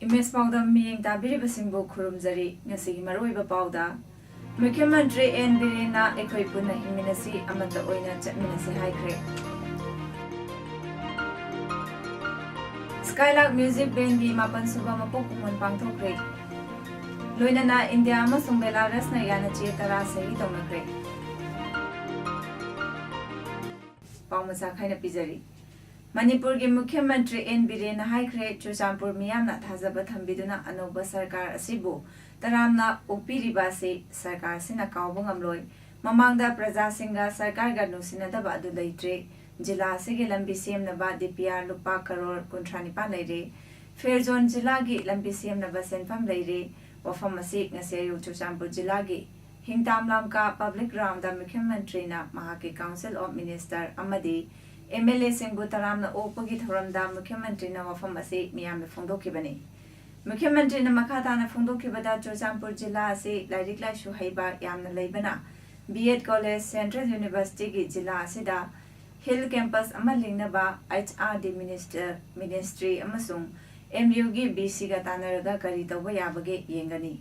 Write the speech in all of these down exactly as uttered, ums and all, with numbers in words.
Image ꯄꯥꯎꯗꯝ ꯃꯤꯠꯌꯦꯡ ꯇꯥꯕꯤꯔꯤꯕꯁꯤꯡꯕꯨ ꯈꯨꯔꯨꯝꯖꯔꯤ꯫ ꯉꯁꯤꯒꯤ ꯃꯔꯨꯑꯣꯏꯕ ꯄꯥꯎꯗ, ꯃꯨꯈ꯭ꯌ ꯃꯟꯇ꯭ꯔꯤ ꯑꯦꯟ ꯕꯤꯔꯦꯟꯅ "ꯑꯩꯈꯣꯏ ꯄꯨꯟꯅ ꯍꯤꯡꯃꯤꯟꯅꯁꯤ, ꯑꯃꯠꯇ ꯑꯣꯏꯅ ꯆꯠꯃꯤꯟꯅꯁꯤ" ꯍꯥꯏꯈ꯭ꯔꯦ꯫ ꯁ꯭ꯀꯥꯏꯂꯥꯔꯛ ꯃ꯭ꯌꯨꯖꯤꯛ ꯕꯦꯟꯒꯤ ꯃꯥꯄꯟ ꯁꯨꯕ ꯃꯄꯣꯛ ꯀꯨꯝꯑꯣꯟ ꯄꯥꯡꯊꯣꯛꯈ꯭ꯔꯦ꯫ ꯂꯣꯏꯅꯅ ꯏꯟꯗꯤꯌꯥ ꯑꯃꯁꯨꯡ ꯕꯦꯂꯥꯔꯁꯅ ꯌꯥꯅꯆꯦ ꯇꯔꯥ ꯁꯍꯤ ꯇꯧꯅꯈ꯭ꯔꯦ꯫ ꯄꯥꯎ ꯃꯆꯥ ꯈꯥꯏꯅ ꯄꯤꯖꯔꯤ꯫ ꯃꯅꯤꯄꯨꯔꯒꯤ ꯃꯨꯈ꯭ꯌ ꯃꯟꯇ꯭ꯔꯤ ꯑꯦꯟ ꯕꯤꯔꯦꯟꯅ ꯍꯥꯏꯈ꯭ꯔꯦ, ꯆꯨꯔꯆꯥꯟꯄꯨꯔ ꯃꯤꯌꯥꯝꯅ ꯊꯥꯖꯕ ꯊꯝꯕꯤꯗꯨꯅ ꯑꯅꯧꯕ ꯁꯔꯀꯥꯔ ꯑꯁꯤꯕꯨ ꯇꯔꯥꯝꯅ ꯑꯣꯛꯄꯤꯔꯤꯕ ꯑꯁꯤ ꯁꯔꯀꯥꯔꯁꯤꯅ ꯀꯥꯎꯕ ꯉꯝꯂꯣꯏ꯫ ꯃꯃꯥꯡꯗ ꯄ꯭ꯔꯖꯥꯁꯤꯡꯒ ꯁꯔꯀꯥꯔꯒ ꯅꯨꯡꯁꯤꯅꯗꯕ ꯑꯗꯨ ꯂꯩꯇ꯭ꯔꯦ꯫ ꯖꯤꯂꯥ ꯑꯁꯤꯒꯤ ꯂꯝꯕꯤ ꯁꯦꯝꯅꯕ ꯗꯤ ꯄꯤ ꯑꯥꯔ ꯂꯨꯄꯥ ꯀꯔꯣꯔ ꯀꯨꯟꯊ꯭ꯔꯥ ꯅꯤꯄꯥꯟ ꯂꯩꯔꯦ꯫ ꯐꯦꯔ ꯖꯣꯟ ꯖꯤꯂꯥꯒꯤ ꯂꯝꯕꯤ ꯁꯦꯝꯅꯕ ꯁꯦꯟꯐꯝ ꯂꯩꯔꯦ꯫ ꯋꯥꯐꯝ ꯑꯁꯤ ꯉꯁꯤ ꯑꯌꯨꯛ ꯆꯨꯔꯆꯥꯟꯄꯨꯔ ꯖꯤꯂꯥꯒꯤ ꯍꯤꯡꯇꯥꯝ ꯂꯥꯝꯀꯥ ꯄꯕ꯭ꯂꯤꯛ ꯒ꯭ꯔꯥꯎꯟꯗ ꯃꯨꯈ꯭ꯌ ꯃꯟꯇ꯭ꯔꯤꯅ ꯃꯍꯥꯛꯀꯤ ꯀꯥꯎꯟꯁꯤꯜ ꯑꯣꯐ ꯃꯤꯅꯤꯁꯇꯔ ꯑꯃꯗꯤ ꯑꯦꯝ ꯑꯦꯜ ꯑꯦꯁꯤꯡꯕꯨ ꯇꯔꯥꯝꯅ ꯑꯣꯛꯄꯒꯤ ꯊꯧꯔꯝꯗ ꯃꯨꯈ꯭ꯌ ꯃꯟꯇ꯭ꯔꯤꯅ ꯋꯥꯐꯝ ꯑꯁꯤ ꯃꯤꯌꯥꯝꯗ ꯐꯣꯡꯗꯣꯛꯈꯤꯕꯅꯤ꯫ ꯃꯨꯈ꯭ꯌ ꯃꯟꯇ꯭ꯔꯤꯅ ꯃꯈꯥ ꯇꯥꯅ ꯐꯣꯡꯗꯣꯛꯈꯤꯕꯗ, ꯆꯨꯔꯆꯥꯟꯄꯨꯔ ꯖꯤꯂꯥ ꯑꯁꯤ ꯂꯥꯏꯔꯤꯛ ꯂꯥꯏꯁꯨ ꯍꯩꯕ ꯌꯥꯝꯅ ꯂꯩꯕꯅ, ꯕꯤ ꯑꯦꯗ ꯀꯣꯂꯦꯖ, ꯁꯦꯟꯇ꯭ꯔꯦꯜ ꯌꯨꯅꯤꯚꯔꯁꯤꯇꯤꯒꯤ ꯖꯤꯂꯥ ꯑꯁꯤꯗ ꯍꯤꯜ ꯀꯦꯝꯄꯁ ꯑꯃ ꯂꯤꯡꯅꯕ H R D minister, ministry ꯑꯃꯁꯨꯡ ꯑꯦꯝ ꯌꯨꯒꯤ ꯚꯤ ꯁꯤꯒ ꯇꯥꯟꯅꯔꯒ ꯀꯔꯤ ꯇꯧꯕ ꯌꯥꯕꯒꯦ ꯌꯦꯡꯒꯅꯤ꯫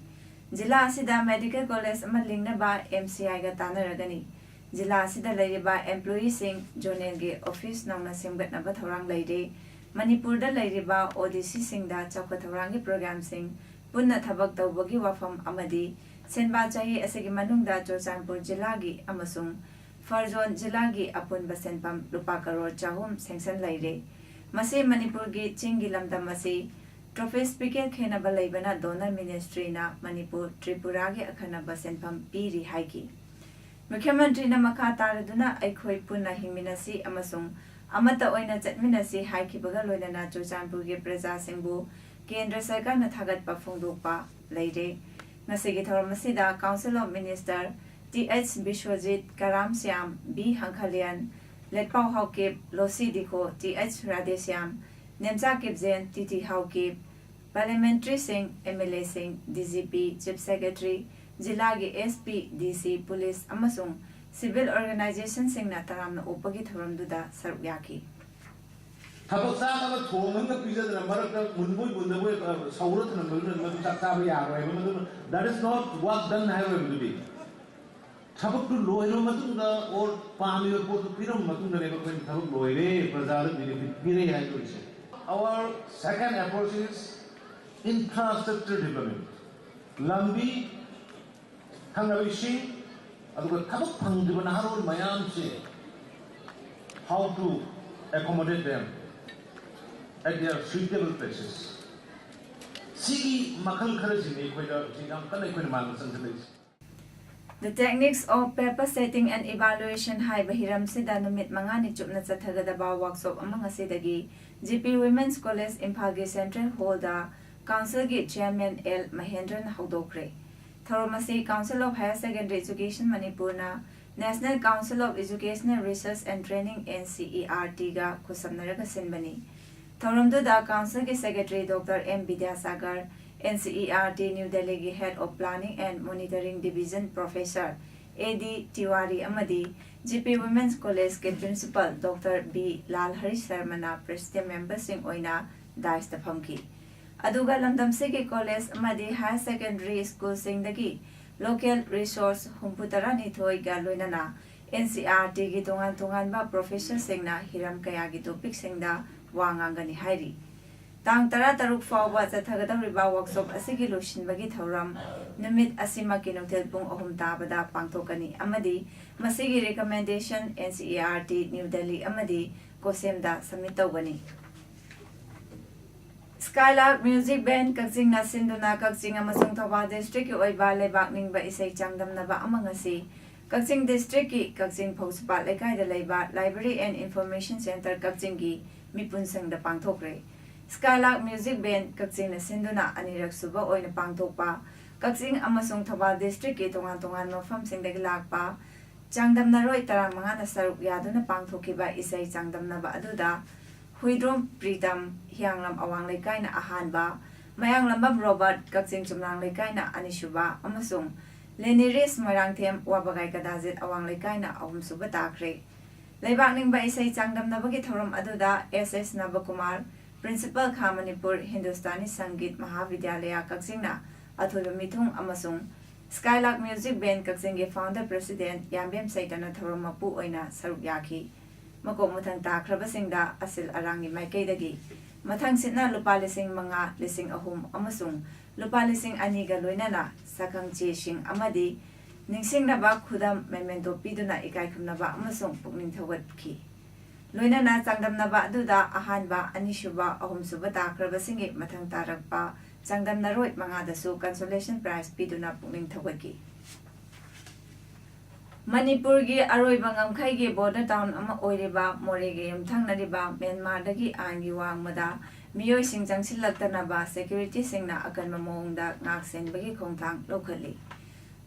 ꯖꯤꯂꯥ ꯑꯁꯤꯗ ꯃꯦꯗꯤꯀꯦꯜ ꯀꯣꯂꯦꯖ ꯑꯃ ꯂꯤꯡꯅꯕ ꯑꯦꯝ ꯁꯤ ꯑꯥꯏꯒ ꯇꯥꯟꯅꯔꯒꯅꯤ꯫ ꯖꯤꯂꯥ ꯑꯁꯤꯗ ꯂꯩꯔꯤꯕ ꯑꯦꯝꯄ꯭ꯂꯣꯌꯤꯁꯤꯡ ꯖꯣꯅꯦꯜꯒꯤ ꯑꯣꯐꯤꯁ ꯅꯧꯅ ꯁꯦꯝꯒꯠꯅꯕ ꯊꯧꯔꯥꯡ ꯂꯩꯔꯦ꯫ ꯃꯅꯤꯄꯨꯔꯗ ꯂꯩꯔꯤꯕ ꯑꯣ ꯗꯤ ꯁꯤꯁꯤꯡꯗ ꯆꯥꯎꯈꯠ ꯊꯧꯔꯥꯡꯒꯤ ꯄ꯭ꯔꯣꯒ꯭ꯔꯥꯝꯁꯤꯡ ꯄꯨꯟꯅ ꯊꯕꯛ ꯇꯧꯕꯒꯤ ꯋꯥꯐꯝ ꯑꯃꯗꯤ ꯁꯦꯟꯕꯥ ꯆꯍꯤ ꯑꯁꯤꯒꯤ ꯃꯅꯨꯡꯗ ꯆꯨꯔꯆꯥꯟꯄꯨꯔ ꯖꯤꯂꯥꯒꯤ ꯑꯃꯁꯨꯡ ꯐꯔꯖꯣꯟ ꯖꯤꯂꯥꯒꯤ ꯑꯄꯨꯟꯕ ꯁꯦꯟꯐꯝ ꯂꯨꯄꯥ ꯀꯔꯣꯔ ꯆꯍꯨꯝ ꯁꯦꯡꯁꯟ ꯂꯩꯔꯦ꯫ ꯃꯁꯤ ꯃꯅꯤꯄꯨꯔꯒꯤ ꯆꯤꯡꯒꯤ ꯂꯝꯗꯝ ꯑꯁꯤ ꯇ꯭ꯔꯣꯄꯤꯁꯄꯤꯀꯦꯜ ꯈꯦꯟꯅꯕ ꯂꯩꯕꯅ ꯗꯣꯅꯔ ꯃꯤꯅꯤꯁꯇ꯭ꯔꯤꯅ ꯃꯅꯤꯄꯨꯔ, ꯇ꯭ꯔꯤꯄꯨꯔꯥꯒꯤ ꯑꯈꯟꯅꯕ ꯁꯦꯟꯐꯝ ꯄꯤꯔꯤ ꯍꯥꯏꯈꯤ꯫ ꯃꯨꯈ꯭ꯌ ꯃꯟꯇ꯭ꯔꯤꯅ ꯃꯈꯥ ꯇꯥꯔꯗꯨꯅ "ꯑꯩꯈꯣꯏ ꯄꯨꯟꯅ ꯍꯤꯡꯃꯤꯟꯅꯁꯤ ꯑꯃꯁꯨꯡ ꯑꯃꯠꯇ ꯑꯣꯏꯅ ꯆꯠꯃꯤꯟꯅꯁꯤ" ꯍꯥꯏꯈꯤꯕꯒ ꯂꯣꯏꯅꯅ ꯆꯨꯔꯆꯥꯟꯄꯨꯔꯒꯤ ꯄ꯭ꯔꯖꯥꯁꯤꯡꯕꯨ ꯀꯦꯟꯗ꯭ꯔ ꯁꯔꯀꯥꯔꯅ ꯊꯥꯒꯠꯄ ꯐꯣꯡꯗꯣꯛꯄ ꯂꯩꯔꯦ꯫ ꯉꯁꯤꯒꯤ ꯊꯧꯔꯝ ꯑꯁꯤꯗ Council of Minister Th Biswajit, Karam Shyam, B Hangkhalian, Letpao Haokip, Losi Dikho, Th Radheshyam, Nemcha Kipgen, Tt Haokip, Parliamentary ꯁꯤꯡ, M L A ꯁꯤꯡ, D G P, Chief Secretary, ꯖꯤꯂꯥꯒꯤ S P, D C, police ꯑꯃꯁꯨꯡ civil organization ꯁꯤꯡꯅ ꯇꯔꯥꯝꯅ ꯑꯣꯛꯄꯒꯤ ꯊꯧꯔꯝꯗꯨꯗ ꯁꯔꯨꯛ ꯌꯥꯈꯤ꯫ ꯊꯕꯛ ꯆꯥꯅꯕ ꯊꯣꯡꯉꯒ ꯄꯤꯖꯗꯅ ꯃꯔꯛꯇ ꯃꯨꯟꯕꯣꯏ ꯃꯨꯟꯗꯕꯣꯏ ꯁꯧꯔ ꯊꯝꯂꯝꯕꯗꯨꯅ ꯃꯗꯨ ꯆꯥꯛ ꯆꯥꯕ ꯌꯥꯔꯣꯏ ꯍꯥꯏꯕ꯫ ꯃꯗꯨꯅ that is not work done ꯍꯥꯏꯔꯣꯏꯕꯗꯨꯗꯤ꯫ ꯊꯕꯛꯇꯨ ꯂꯣꯏꯔꯕ ꯃꯇꯨꯡꯗ or ꯄꯥꯝꯃꯤꯕ ꯄꯣꯠꯇꯨ ꯄꯤꯔꯕ ꯃꯇꯨꯡꯗꯅꯦꯕ ꯑꯩꯈꯣꯏꯅ ꯊꯕꯛ ꯂꯣꯏꯔꯦ, ꯄ꯭ꯔꯖꯥꯗ benefit ꯄꯤꯔꯦ ꯍꯥꯏꯗꯣꯏꯁꯦ꯫ Our second approach is infrastructure development. ꯂꯝꯕꯤ, ꯊꯛꯅꯕ ꯏꯁꯤꯡ, ꯑꯗꯨꯒ ꯊꯕꯛ ꯐꯪꯗ꯭ꯔꯤꯕ ꯅꯍꯥꯔꯣꯜ ꯃꯌꯥꯝꯁꯦ, how to accommodate them at their suitable places. ꯁꯤꯒꯤ ꯃꯈꯜ ꯈꯔꯁꯤꯅꯤ ꯑꯩꯈꯣꯏꯗ ꯍꯧꯖꯤꯛ ꯌꯥꯝ ꯀꯟꯅ ꯑꯩꯈꯣꯏꯅ ꯃꯥꯡꯗ ꯆꯪꯁꯤꯜꯂꯛꯏꯁꯦ꯫ The Techniques of Paper Setting and Evaluation ꯍꯥꯏꯕ ꯍꯤꯔꯝꯁꯤꯗ ꯅꯨꯃꯤꯠ ꯃꯉꯥꯅꯤ ꯆꯨꯞꯅ ꯆꯠꯊꯒꯗꯕ workshop ꯑꯃ ꯉꯁꯤꯗꯒꯤ G P Women's College ꯏꯝꯐꯥꯜꯒꯤ central hallꯗ councilꯒꯤ chairman L ꯃꯍꯦꯟꯗ꯭ꯔꯅ ꯍꯧꯗꯣꯛꯈ꯭ꯔꯦ꯫ ꯊꯧꯔꯝ ꯑꯁꯤ Council of Higher Secondary Education ꯃꯅꯤꯄꯨꯔꯅ National Council of Educational Research and Training, N C E R Tꯒ ꯈꯨꯠꯁꯝꯅꯔꯒ ꯁꯤꯟꯕꯅꯤ꯫ ꯊꯧꯔꯝꯗꯨꯗ councilꯒꯤ secretary Doctor M Vidyasagar, N C E R T New Delhiꯒꯤ Head of Planning and Monitoring Division Professor A D Tiwari ꯑꯃꯗꯤ G P Women's Collegeꯀꯤ principal Doctor B ꯂꯥꯜꯍꯔꯤ ꯁꯔꯃꯅ president memberꯁꯤꯡ ꯑꯣꯏꯅ dais ꯐꯝꯈꯤ꯫ ꯑꯗꯨꯒ ꯂꯝꯗꯝꯁꯤꯒꯤ college ꯑꯃꯗꯤ higher secondary schoolꯁꯤꯡꯗꯒꯤ local resource ꯍꯨꯝꯐꯨ ꯇꯔꯥꯅꯤꯊꯣꯏꯒ ꯂꯣꯏꯅꯅ N C E R Tꯒꯤ ꯇꯣꯉꯥꯟ ꯇꯣꯉꯥꯟꯕ professorꯁꯤꯡꯅ ꯍꯤꯔꯝ ꯀꯌꯥꯒꯤ topicꯁꯤꯡꯗ ꯋꯥ ꯉꯥꯡꯒꯅꯤ ꯍꯥꯏꯔꯤ꯫ ꯇꯥꯡ ꯇꯔꯥꯇꯔꯨꯛ ꯐꯥꯎꯕ ꯆꯠꯊꯒꯗꯧꯔꯤꯕ workshop ꯑꯁꯤꯒꯤ ꯂꯣꯏꯁꯤꯟꯕꯒꯤ ꯊꯧꯔꯝ ꯅꯨꯃꯤꯠ ꯑꯁꯤꯃꯛꯀꯤ ꯅꯨꯡꯊꯤꯜ ꯄꯨꯡ ꯑꯍꯨꯝ ꯇꯥꯕꯗ ꯄꯥꯡꯊꯣꯛꯀꯅꯤ ꯑꯃꯗꯤ ꯃꯁꯤꯒꯤ recommendation N C E R T New Delhi ꯑꯃꯗꯤ COHSEMꯗ submit ꯇꯧꯒꯅꯤ꯫ Skylark Music Band ꯀꯛꯆꯤꯡꯅ ꯁꯤꯟꯗꯨꯅ ꯀꯛꯆꯤꯡ ꯑꯃꯁꯨꯡ ꯊꯧꯕꯥꯜ districtꯀꯤ ꯑꯣꯏꯕ ꯂꯩꯕꯥꯛ ꯅꯤꯡꯕ ꯏꯁꯩ ꯆꯥꯡꯗꯝꯅꯕ ꯑꯃ ꯉꯁꯤ ꯀꯛꯆꯤꯡ districtꯀꯤ ꯀꯛꯆꯤꯡ ꯐꯧꯁꯨꯄꯥꯠ ꯂꯩꯀꯥꯏꯗ ꯂꯩꯕ Library and Information Centre ꯀꯛꯆꯤꯡꯒꯤ ꯃꯤꯄꯨꯟꯁꯪꯗ ꯄꯥꯡꯊꯣꯛꯈ꯭ꯔꯦ꯫ Skylark Music Band ꯀꯛꯆꯤꯡꯅ ꯁꯤꯟꯗꯨꯅ ꯑꯅꯤꯔꯛ ꯁꯨꯕ ꯑꯣꯏꯅ ꯄꯥꯡꯊꯣꯛꯄ ꯀꯛꯆꯤꯡ ꯑꯃꯁꯨꯡ ꯊꯧꯕꯥꯜ districtꯀꯤ ꯇꯣꯉꯥꯟ ꯇꯣꯉꯥꯟꯕ ꯃꯐꯝꯁꯤꯡꯗꯒꯤ ꯂꯥꯛꯄ ꯆꯥꯡꯗꯝꯅꯔꯣꯏ ꯇꯔꯥꯃꯉꯥꯅ ꯁꯔꯨꯛ ꯌꯥꯗꯨꯅ ꯄꯥꯡꯊꯣꯛꯈꯤꯕ ꯏꯁꯩ ꯆꯥꯡꯗꯝꯅꯕ ꯑꯗꯨꯗ ꯍꯨꯏꯗ꯭ꯔꯣꯝ ꯄ꯭ꯔꯤꯇꯝ ꯍꯤꯌꯥꯡꯂꯝ ꯑꯋꯥꯡ ꯂꯩꯀꯥꯏꯅ ꯑꯍꯥꯟꯕ, ꯃꯌꯥꯡꯂꯝꯕꯝ ꯔꯣꯕꯔꯠ ꯀꯛꯆꯤꯡ ꯆꯨꯝꯅꯥꯡ ꯂꯩꯀꯥꯏꯅ ꯑꯅꯤꯁꯨꯕ ꯑꯃꯁꯨꯡ ꯂꯦꯅꯤꯔꯤꯁ ꯃꯣꯏꯔꯥꯡꯊꯦꯝ ꯋꯥꯕꯒꯥꯏ ꯀꯗꯥꯖꯤꯠ ꯑꯋꯥꯡ ꯂꯩꯀꯥꯏꯅ ꯑꯍꯨꯝꯁꯨꯕ ꯇꯥꯈ꯭ꯔꯦ꯫ ꯂꯩꯕꯥꯛ ꯅꯤꯡꯕ ꯏꯁꯩ ꯆꯥꯡꯗꯝꯅꯕꯒꯤ ꯊꯧꯔꯝ ꯑꯗꯨꯗ ꯑꯦꯁ ꯑꯦꯁ ꯅꯕꯀꯨꯃꯥꯔ, Principal ꯈꯥ ꯃꯅꯤꯄꯨꯔ ꯍꯤꯟꯗꯨꯁꯇꯥꯅꯤ ꯁꯪꯒꯤꯠ ꯃꯍꯥꯕꯤꯗ꯭ꯌꯥꯂꯌ ꯀꯛꯆꯤꯡꯅ ꯑꯊꯣꯏꯕ ꯃꯤꯊꯨꯡ ꯑꯃꯁꯨꯡ Skylark Music Band ꯀꯛꯆꯤꯡꯒꯤ founder president ꯌꯥꯝꯕꯦꯝ ꯁꯩꯇꯅ ꯊꯧꯔꯝ ꯃꯄꯨ ꯑꯣꯏꯅ ꯁꯔꯨꯛ ꯌꯥꯈꯤ꯫ ꯃꯀꯣꯛ ꯃꯊꯪ ꯇꯥꯈ꯭ꯔꯕꯁꯤꯡꯗ ꯑꯁꯤꯜ ꯑꯔꯥꯡꯒꯤ ꯃꯥꯏꯀꯩꯗꯒꯤ ꯃꯊꯪꯁꯤꯠꯅ ꯂꯨꯄꯥ ꯂꯤꯁꯤꯡ ꯃꯉꯥ, ꯂꯤꯁꯤꯡ ꯑꯍꯨꯝ ꯑꯃꯁꯨꯡ ꯂꯨꯄꯥ ꯂꯤꯁꯤꯡ ꯑꯅꯤꯒ ꯂꯣꯏꯅꯅ ꯁꯛꯈꯪ ꯆꯦꯁꯤꯡ ꯑꯃꯗꯤ ꯅꯤꯡꯁꯤꯡꯅꯕ ꯈꯨꯗꯝ memento ꯄꯤꯗꯨꯅ ꯏꯀꯥꯏ ꯈꯨꯝꯅꯕ ꯑꯃꯁꯨꯡ ꯄꯨꯛꯅꯤꯡ ꯊꯧꯒꯠꯈꯤ꯫ ꯂꯣꯏꯅꯅ ꯆꯥꯡꯗꯝꯅꯕ ꯑꯗꯨꯗ ꯑꯍꯥꯟꯕ, ꯑꯅꯤꯁꯨꯕ, ꯑꯍꯨꯝꯁꯨꯕ ꯇꯥꯈ꯭ꯔꯕꯁꯤꯡꯒꯤ ꯃꯊꯪ ꯇꯥꯔꯛꯄ ꯆꯥꯡꯗꯝꯅꯔꯣꯏ ꯃꯉꯥꯗꯁꯨ consolation prize ꯄꯤꯗꯨꯅ ꯄꯨꯛꯅꯤꯡ ꯊꯧꯒꯠꯈꯤ꯫ ꯃꯅꯤꯄꯨꯔꯒꯤ ꯑꯔꯣꯏꯕ ꯉꯝꯈꯩꯒꯤ border town ꯑꯃ ꯑꯣꯏꯔꯤꯕ ꯃꯣꯔꯦꯒ ꯌꯨꯝꯊꯪꯅꯔꯤꯕ ꯃ꯭ꯌꯥꯟꯃꯥꯔꯗꯒꯤ ꯑꯥꯏꯟꯒꯤ ꯋꯥꯡꯃꯗ ꯃꯤꯑꯣꯏꯁꯤꯡ ꯆꯪꯁꯤꯜꯂꯛꯇꯅꯕ securityꯁꯤꯡꯅ ꯑꯀꯟꯕ ꯃꯑꯣꯡꯗ ꯉꯥꯛ ꯁꯦꯟꯕꯒꯤ ꯈꯣꯡꯊꯥꯡ ꯂꯧꯈꯠꯂꯤ꯫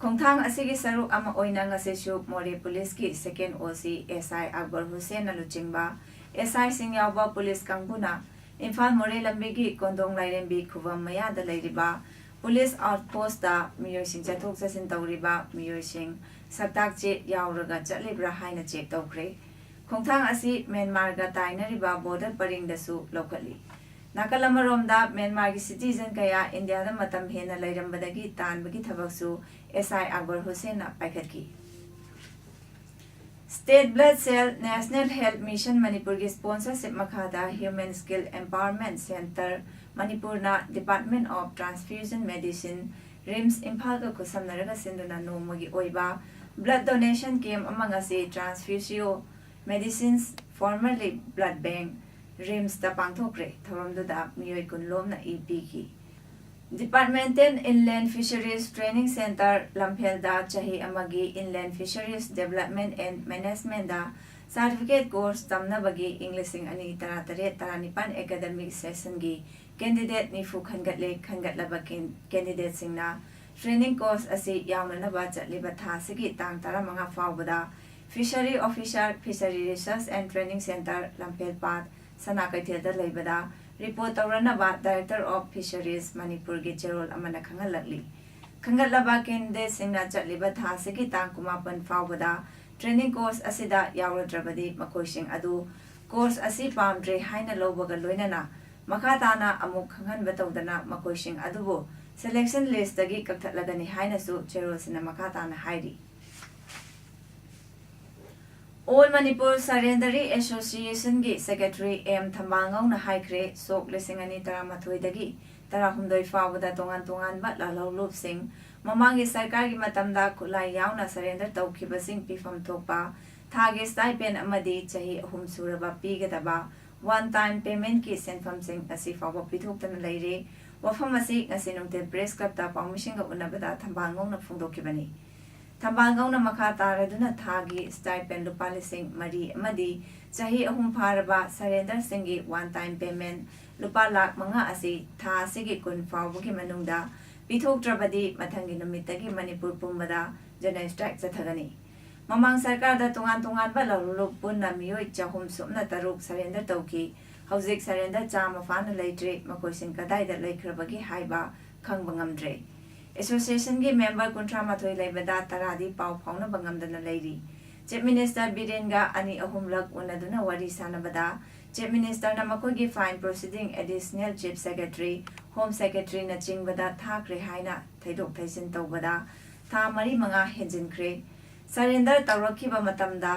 ꯈꯣꯡꯊꯥꯡ ꯑꯁꯤꯒꯤ ꯁꯔꯨꯛ ꯑꯃ ꯑꯣꯏꯅ ꯉꯁꯤꯁꯨ ꯃꯣꯔꯦ ꯄꯨꯂꯤꯁꯀꯤ second O C S I Akbar ꯍꯨꯁꯦꯟꯅ ꯂꯨꯆꯤꯡꯕ S I ꯁꯤꯡ ꯌꯥꯎꯕ ꯄꯨꯂꯤꯁ ꯀꯥꯡꯕꯨꯅ ꯏꯝꯐꯥꯜ ꯃꯣꯔꯦ ꯂꯝꯕꯤꯒꯤ ꯀꯣꯟꯗꯣꯡ ꯂꯥꯏꯔꯦꯝꯕꯤ ꯈꯨꯕꯝ ꯃꯌꯥꯗ ꯂꯩꯔꯤꯕ ꯄꯨꯂꯤꯁ outpostꯇ ꯃꯤꯑꯣꯏꯁꯤꯡ ꯆꯠꯊꯣꯛ ꯆꯠꯁꯤꯟ ꯇꯧꯔꯤꯕ ꯃꯤꯑꯣꯏꯁꯤꯡ ꯁꯛꯇꯥꯛ ꯆꯦ ꯌꯥꯎꯔꯒ ꯆꯠꯂꯤꯕ꯭ꯔꯥ ꯍꯥꯏꯅ check ꯇꯧꯈ꯭ꯔꯦ꯫ ꯈꯣꯡꯊꯥꯡ ꯑꯁꯤ ꯃ꯭ꯌꯥꯟꯃꯥꯔꯒ ꯇꯥꯏꯅꯔꯤꯕ border ꯄꯔꯤꯡꯗꯁꯨ ꯂꯧꯈꯠꯂꯤ꯫ ꯅꯥꯀꯜ ꯑꯃꯔꯣꯝꯗ, ꯃ꯭ꯌꯥꯟꯃꯥꯔꯒꯤ citizen ꯀꯌꯥ ꯏꯟꯗꯤꯌꯥꯗ ꯃꯇꯝ ꯍꯦꯟꯅ ꯂꯩꯔꯝꯕꯗꯒꯤ ꯇꯥꯟꯕꯒꯤ ꯊꯕꯛꯁꯨ S I Akbar ꯍꯨꯁꯦꯟꯅ ꯄꯥꯏꯈꯠꯈꯤ꯫ State Blood Cell, National Health Mission ꯃꯅꯤꯄꯨꯔꯒꯤ sponsorship ꯃꯈꯥꯗ Human Skill Empowerment Centre ꯃꯅꯤꯄꯨꯔꯅ Department of Transfusion Medicine, RIMS ꯏꯝꯐꯥꯜꯒ ꯈꯨꯠꯁꯝꯅꯔꯒ ꯁꯤꯟꯗꯨꯅ ꯅꯣꯡꯃꯒꯤ ꯑꯣꯏꯕ blood donation camp ꯑꯃ ꯉꯁꯤ Transfusio Medicines, formerly Blood Bank, RIMSꯇ ꯄꯥꯡꯊꯣꯛꯈ꯭ꯔꯦ꯫ ꯊꯧꯔꯝꯗꯨꯗ ꯃꯤꯑꯣꯏ ꯀꯨꯟ ꯂꯣꯝꯅ ꯏ ꯄꯤꯈꯤ꯫ Departmental Inland Fisheries Training Centre ꯂꯝꯐꯦꯜꯗ ꯆꯍꯤ ꯑꯃꯒꯤ Inland Fisheries Development and Managementꯗ certificate course ꯇꯝꯅꯕꯒꯤ ꯏꯪ ꯂꯤꯁꯤꯡ ꯑꯅꯤ ꯇꯔꯥꯇꯔꯦꯠ ꯇꯔꯥꯅꯤꯄꯥꯟ academic sessionꯒꯤ candidate ꯅꯤꯐꯨ ꯈꯟꯒꯠꯂꯦ꯫ ꯈꯟꯒꯠꯂꯕ can-, candidateꯁꯤꯡꯅ Training course ꯑꯁꯤ ꯌꯥꯎꯅꯅꯕ ꯆꯠꯂꯤꯕ ꯊꯥ ꯑꯁꯤꯒꯤ ꯇꯥꯡ ꯇꯔꯥꯃꯉꯥ ꯐꯥꯎꯕꯗ Fishery Officer, Fishery Research and Training Centre, ꯂꯝꯐꯦꯜꯄꯥꯠ, ꯁꯅꯥ ꯀꯩꯊꯦꯜꯗ ꯂꯩꯕꯗ report ꯇꯧꯔꯅꯕ Director of Fisheries ꯃꯅꯤꯄꯨꯔꯒꯤ ꯆꯦꯔꯣꯜ ꯑꯃꯅ ꯈꯪꯍꯜꯂꯛꯂꯤ꯫ ꯈꯟꯒꯠꯂꯕ candidateꯁꯤꯡꯅ ꯆꯠꯂꯤꯕ ꯊꯥ ꯑꯁꯤꯒꯤ ꯇꯥꯡ ꯀꯨꯟꯃꯥꯄꯟ ꯐꯥꯎꯕꯗ training course ꯑꯁꯤꯗ ꯌꯥꯎꯔꯗ꯭ꯔꯕꯗꯤ ꯃꯈꯣꯏꯁꯤꯡ ꯑꯗꯨ course ꯑꯁꯤ ꯄꯥꯝꯗ꯭ꯔꯦ ꯍꯥꯏꯅ ꯂꯧꯕꯒ ꯂꯣꯏꯅꯅ ꯃꯈꯥ ꯇꯥꯅ ꯑꯃꯨꯛ ꯈꯪꯍꯟꯕ ꯇꯧꯗꯅ ꯃꯈꯣꯏꯁꯤꯡ ꯑꯗꯨꯕꯨ selection listꯇꯒꯤ ꯀꯛꯊꯠꯂꯒꯅꯤ ꯍꯥꯏꯅꯁꯨ ꯆꯦꯔꯣꯜꯁꯤꯅ ꯃꯈꯥ ꯇꯥꯅ ꯍꯥꯏꯔꯤ꯫ All Manipur Surrendery Associationꯒꯤ Secretary ꯑꯦꯝ ꯊꯝꯕꯥꯜꯉꯧꯅ ꯍꯥꯏꯈ꯭ꯔꯦ, ꯁꯣꯛ ꯂꯤꯁꯤꯡ ꯑꯅꯤ ꯇꯔꯥꯃꯥꯊꯣꯏꯗꯒꯤ ꯇꯔꯥꯍꯨꯝꯗꯣꯏ ꯐꯥꯎꯕꯗ ꯇꯣꯉꯥꯟ ꯇꯣꯉꯥꯟꯕ ꯂꯥꯜꯍꯧꯂꯨꯞꯁꯤꯡ ꯃꯃꯥꯡꯒꯤ ꯁꯔꯀꯥꯔꯒꯤ ꯃꯇꯝꯗ ꯈꯨꯠꯂꯥꯏ ꯌꯥꯎꯅ surrender ꯇꯧꯈꯤꯕꯁꯤꯡ ꯄꯤꯐꯝ ꯊꯣꯛꯄ ꯊꯥꯒꯤ stipend ꯑꯃꯗꯤ ꯆꯍꯤ ꯑꯍꯨꯝ ꯁꯨꯔꯕ ꯄꯤꯒꯗꯕ one time paymentꯀꯤ ꯁꯦꯟꯐꯝꯁꯤꯡ ꯉꯁꯤ ꯐꯥꯎꯕ ꯄꯤꯊꯣꯛꯇꯅ ꯂꯩꯔꯤ꯫ ꯋꯥꯐꯝ ꯑꯁꯤ ꯉꯁꯤ ꯅꯨꯡꯊꯤꯜ Press Clubꯇ ꯄꯥꯎꯃꯤꯁꯤꯡꯒ ꯎꯅꯕꯗ ꯊꯝꯕꯥꯜꯉꯧꯅ ꯐꯣꯡꯗꯣꯛꯈꯤꯕꯅꯤ꯫ ꯊꯝꯕꯥꯜꯉꯧꯅ ꯃꯈꯥ ꯇꯥꯔꯗꯨꯅ ꯊꯥꯒꯤ stipend ꯂꯨꯄꯥ ꯂꯤꯁꯤꯡ ꯃꯔꯤ ꯑꯃꯗꯤ ꯆꯍꯤ ꯑꯍꯨꯝ ꯐꯥꯔꯕ surrenderꯁꯤꯡꯒꯤ one time payment ꯂꯨꯄꯥ ꯂꯥꯈ ꯃꯉꯥ ꯑꯁꯤ ꯊꯥ ꯑꯁꯤꯒꯤ ꯀꯨꯟ ꯐꯥꯎꯕꯒꯤ ꯃꯅꯨꯡꯗ ꯄꯤꯊꯣꯛꯇ꯭ꯔꯕꯗꯤ ꯃꯊꯪꯒꯤ ꯅꯨꯃꯤꯠꯇꯒꯤ ꯃꯅꯤꯄꯨꯔ ꯄꯨꯝꯕꯗ general strike ꯆꯠꯊꯒꯅꯤ꯫ ꯃꯃꯥꯡ ꯁꯔꯀꯥꯔꯗ ꯇꯣꯉꯥꯟ ꯇꯣꯉꯥꯟꯕ ꯂꯧꯂꯨꯞ ꯄꯨꯟꯅ ꯃꯤꯑꯣꯏ ꯆꯍꯨꯝ ꯁꯨꯞꯅ ꯇꯔꯨꯛ surrender ꯇꯧꯈꯤ꯫ ꯍꯧꯖꯤꯛ surrender ꯆꯥꯝꯃ ꯐꯥꯅ ꯂꯩꯇ꯭ꯔꯤ꯫ ꯃꯈꯣꯏꯁꯤꯡ ꯀꯗꯥꯏꯗ ꯂꯩꯈ꯭ꯔꯕꯒꯦ ꯍꯥꯏꯕ ꯈꯪꯕ ꯉꯝꯗ꯭ꯔꯦ꯫ Associationꯒꯤ member ꯀꯨꯟꯊ꯭ꯔꯥ ꯃꯥꯊꯣꯏ ꯂꯩꯕꯗ ꯇꯔꯥꯗꯤ ꯄꯥꯎ ꯐꯥꯎꯅꯕ ꯉꯝꯗꯅ ꯂꯩꯔꯤ꯫ Chief Minister ꯕꯤꯔꯦꯟꯒ ꯑꯅꯤ ꯑꯍꯨꯝꯂꯛ ꯎꯅꯗꯨꯅ ꯋꯥꯔꯤ ꯁꯥꯟꯅꯕꯗ Chief Ministerꯅ ꯃꯈꯣꯏꯒꯤ fine proceeding Additional Chief Secretary, Home Secretaryꯅ ꯆꯤꯡꯕꯗ ꯊꯥꯈ꯭ꯔꯦ ꯍꯥꯏꯅ ꯊꯩꯗꯣꯛ ꯊꯩꯖꯤꯟ ꯇꯧꯕꯗ ꯊꯥ ꯃꯔꯤ ꯃꯉꯥ ꯍꯦꯟꯖꯤꯟꯈ꯭ꯔꯦ꯫ Surrender ꯇꯧꯔꯛꯈꯤꯕ ꯃꯇꯝꯗ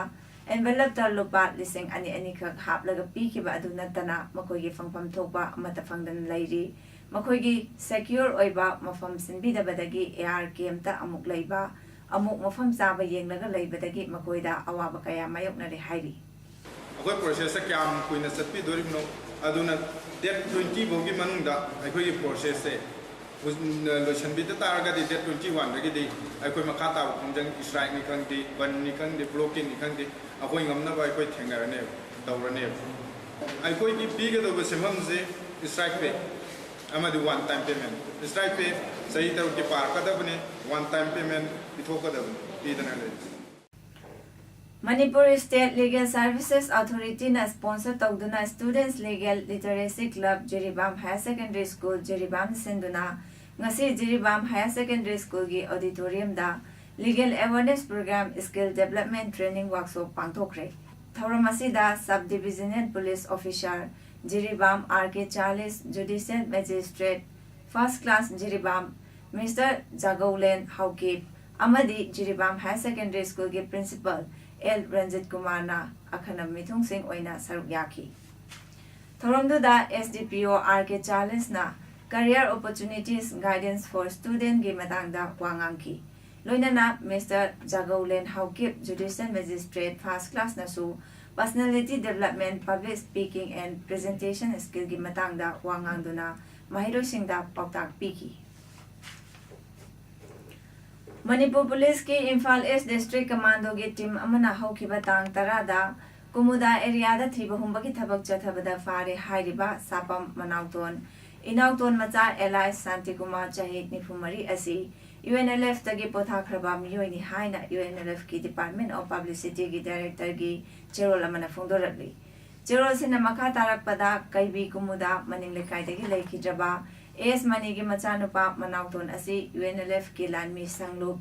envelopeꯇ ꯂꯨꯄꯥ ꯂꯤꯁꯤꯡ ꯑꯅꯤ ꯑꯅꯤꯈꯛ ꯍꯥꯞꯂꯒ ꯄꯤꯈꯤꯕ ꯑꯗꯨ ꯅꯠꯇꯅ ꯃꯈꯣꯏꯒꯤ ꯐꯪꯐꯝ ꯊꯣꯛꯄ ꯑꯃꯠꯇ ꯐꯪꯗꯅ ꯂꯩꯔꯤ꯫ ꯃꯈꯣꯏꯒꯤ secure ꯑꯣꯏꯕ ꯃꯐꯝ ꯁꯤꯟꯕꯤꯗꯕꯗꯒꯤ AR campꯇ ꯑꯃꯨꯛ ꯂꯩꯕ, ꯑꯃꯨꯛ ꯃꯐꯝ ꯆꯥꯕ ꯌꯦꯡꯂꯒ ꯂꯩꯕꯗꯒꯤ ꯃꯈꯣꯏꯗ ꯑꯋꯥꯕ ꯀꯌꯥ ꯃꯥꯌꯣꯛꯅꯔꯦ ꯍꯥꯏꯔꯤ꯫ ꯑꯩꯈꯣꯏ processꯁꯦ ꯀꯌꯥꯝ ꯀꯨꯏꯅ ꯆꯠꯄꯤꯗꯣꯔꯤꯕꯅꯣ? ꯑꯗꯨꯅ date twenty ꯐꯥꯎꯒꯤ ꯃꯅꯨꯡꯗ ꯑꯩꯈꯣꯏꯒꯤ processꯁꯦ ꯂꯣꯏꯁꯤꯟꯕꯤꯗ ꯇꯥꯔꯒꯗꯤ date twenty oneꯗꯒꯤꯗꯤ ꯑꯩꯈꯣꯏ ꯃꯈꯥ ꯇꯥꯕ ꯈꯣꯡꯖꯪ strikeꯅꯤ ꯈꯪꯗꯦ, bandꯅꯤ ꯈꯪꯗꯦ, blockadesꯅꯤ ꯈꯪꯗꯦ, ꯑꯩꯈꯣꯏ ꯉꯝꯅꯕ ꯑꯩꯈꯣꯏ ꯊꯦꯡꯅꯔꯅꯦꯕ, ꯇꯧꯔꯅꯦꯕ꯫ ꯑꯩꯈꯣꯏꯒꯤ ꯄꯤꯒꯗꯧꯕ ꯁꯦꯟꯐꯝꯁꯦ strike pay ꯑꯃꯗꯤ one time payment, strike pay ꯆꯍꯤ ꯇꯔꯨꯛꯀꯤ ꯄꯥꯔꯛꯀꯗꯕꯅꯤ, one time payment ꯄꯤꯊꯣꯛꯀꯗꯕꯅꯤ, ꯄꯤꯗꯅ ꯂꯩꯔꯤꯁꯦ꯫ Manipur State Legal Services Authority ꯅ sponsor ꯇꯧꯗꯨꯅ Students Legal Literacy Club Jiribam Higher Secondary School Jiribam ꯁꯤꯟꯗꯨꯅ ꯉꯁꯤ ꯖꯤꯔꯤꯕꯥꯝ Higher Secondary School ꯒꯤ auditorium ꯗ Legal Awareness Program Skill Development Training Workshop ꯄꯥꯡꯊꯣꯛꯈ꯭ꯔꯦ꯫ ꯊꯧꯔꯝ ꯑꯁꯤꯗ Sub Divisional Police Officer Jiribam R K Charles, Judicial Magistrate First Class Jiribam Mister ꯖꯥꯒꯧꯂꯦꯟ Haokip ꯑꯃꯗꯤ Jiribam Higher Secondary School ꯒꯤ Principal L Ranjit ꯀꯨꯃꯥꯔꯅ ꯑꯈꯟꯅꯕ ꯃꯤꯊꯨꯡꯁꯤꯡ ꯑꯣꯏꯅ ꯁꯔꯨꯛ ꯌꯥꯈꯤ꯫ ꯊꯧꯔꯝꯗꯨꯗ S D P O R K Charles ꯅ Career Opportunities Guidance for Student ꯒꯤ ꯃꯇꯥꯡꯗ ꯋꯥ ꯉꯥꯡꯈꯤ꯫ ꯂꯣꯏꯅꯅ Mister ꯖꯥꯒꯧꯂꯦꯟ Haokip, Judicial Magistrate First Class ꯅꯁꯨ Personality Development, Public Speaking and Presentation Skill ꯒꯤ ꯃꯇꯥꯡꯗ ꯋꯥ ꯉꯥꯡꯗꯨꯅ ꯃꯍꯩꯔꯣꯏꯁꯤꯡꯗ ꯄꯥꯎꯇꯥꯛ ꯄꯤꯈꯤ꯫ ꯃꯅꯤꯄꯨꯔ ꯄꯨꯂꯤꯁꯀꯤ ꯏꯝꯐꯥꯜ East District Commando ꯒꯤ team ꯑꯃꯅ ꯍꯧꯈꯤꯕ ꯇꯥꯡ ꯇꯔꯥꯗ ꯀꯨꯃꯨꯗꯥ area ꯗ ꯊꯤꯕ ꯍꯨꯝꯕꯒꯤ ꯊꯕꯛ ꯆꯠꯊꯕꯗ ꯐꯥꯔꯦ ꯍꯥꯏꯔꯤꯕ ꯁꯥꯄꯝ ꯃꯅꯥꯎꯇꯣꯟ, ꯏꯅꯥꯎꯇꯣꯟ ꯃꯆꯥ alias ꯁꯥꯟꯇꯤꯀꯨꯃꯥꯔ, ꯆꯍꯤ ꯅꯤꯐꯨ ꯃꯔꯤ ꯑꯁꯤ U N L F ꯇꯒꯤ ꯄꯣꯊꯥꯈ꯭ꯔꯕ ꯃꯤꯑꯣꯏꯅꯤ ꯍꯥꯏꯅ U N L F ꯀꯤ Department of Publicity ꯒꯤ Director ꯒꯤ ꯆꯦꯔꯣꯜ ꯑꯃꯅ ꯐꯣꯡꯗꯣꯔꯛꯂꯤ꯫ ꯆꯦꯔꯣꯜꯁꯤꯅ ꯃꯈꯥ ꯇꯥꯔꯛꯄꯗ ꯀꯩꯕꯤ ꯀꯨꯃꯨꯗꯥ ꯃꯅꯤꯡ ꯂꯩꯀꯥꯏꯗꯒꯤ ꯂꯩꯈꯤꯗ꯭ꯔꯕ ꯑꯦꯁ ꯃꯅꯤꯒꯤ ꯃꯆꯥꯅꯨꯄꯥ ꯃꯅꯥꯎꯇꯣꯟ ꯑꯁꯤ U N L F ꯀꯤ ꯂꯥꯟꯃꯤ ꯁꯪꯂꯨꯞ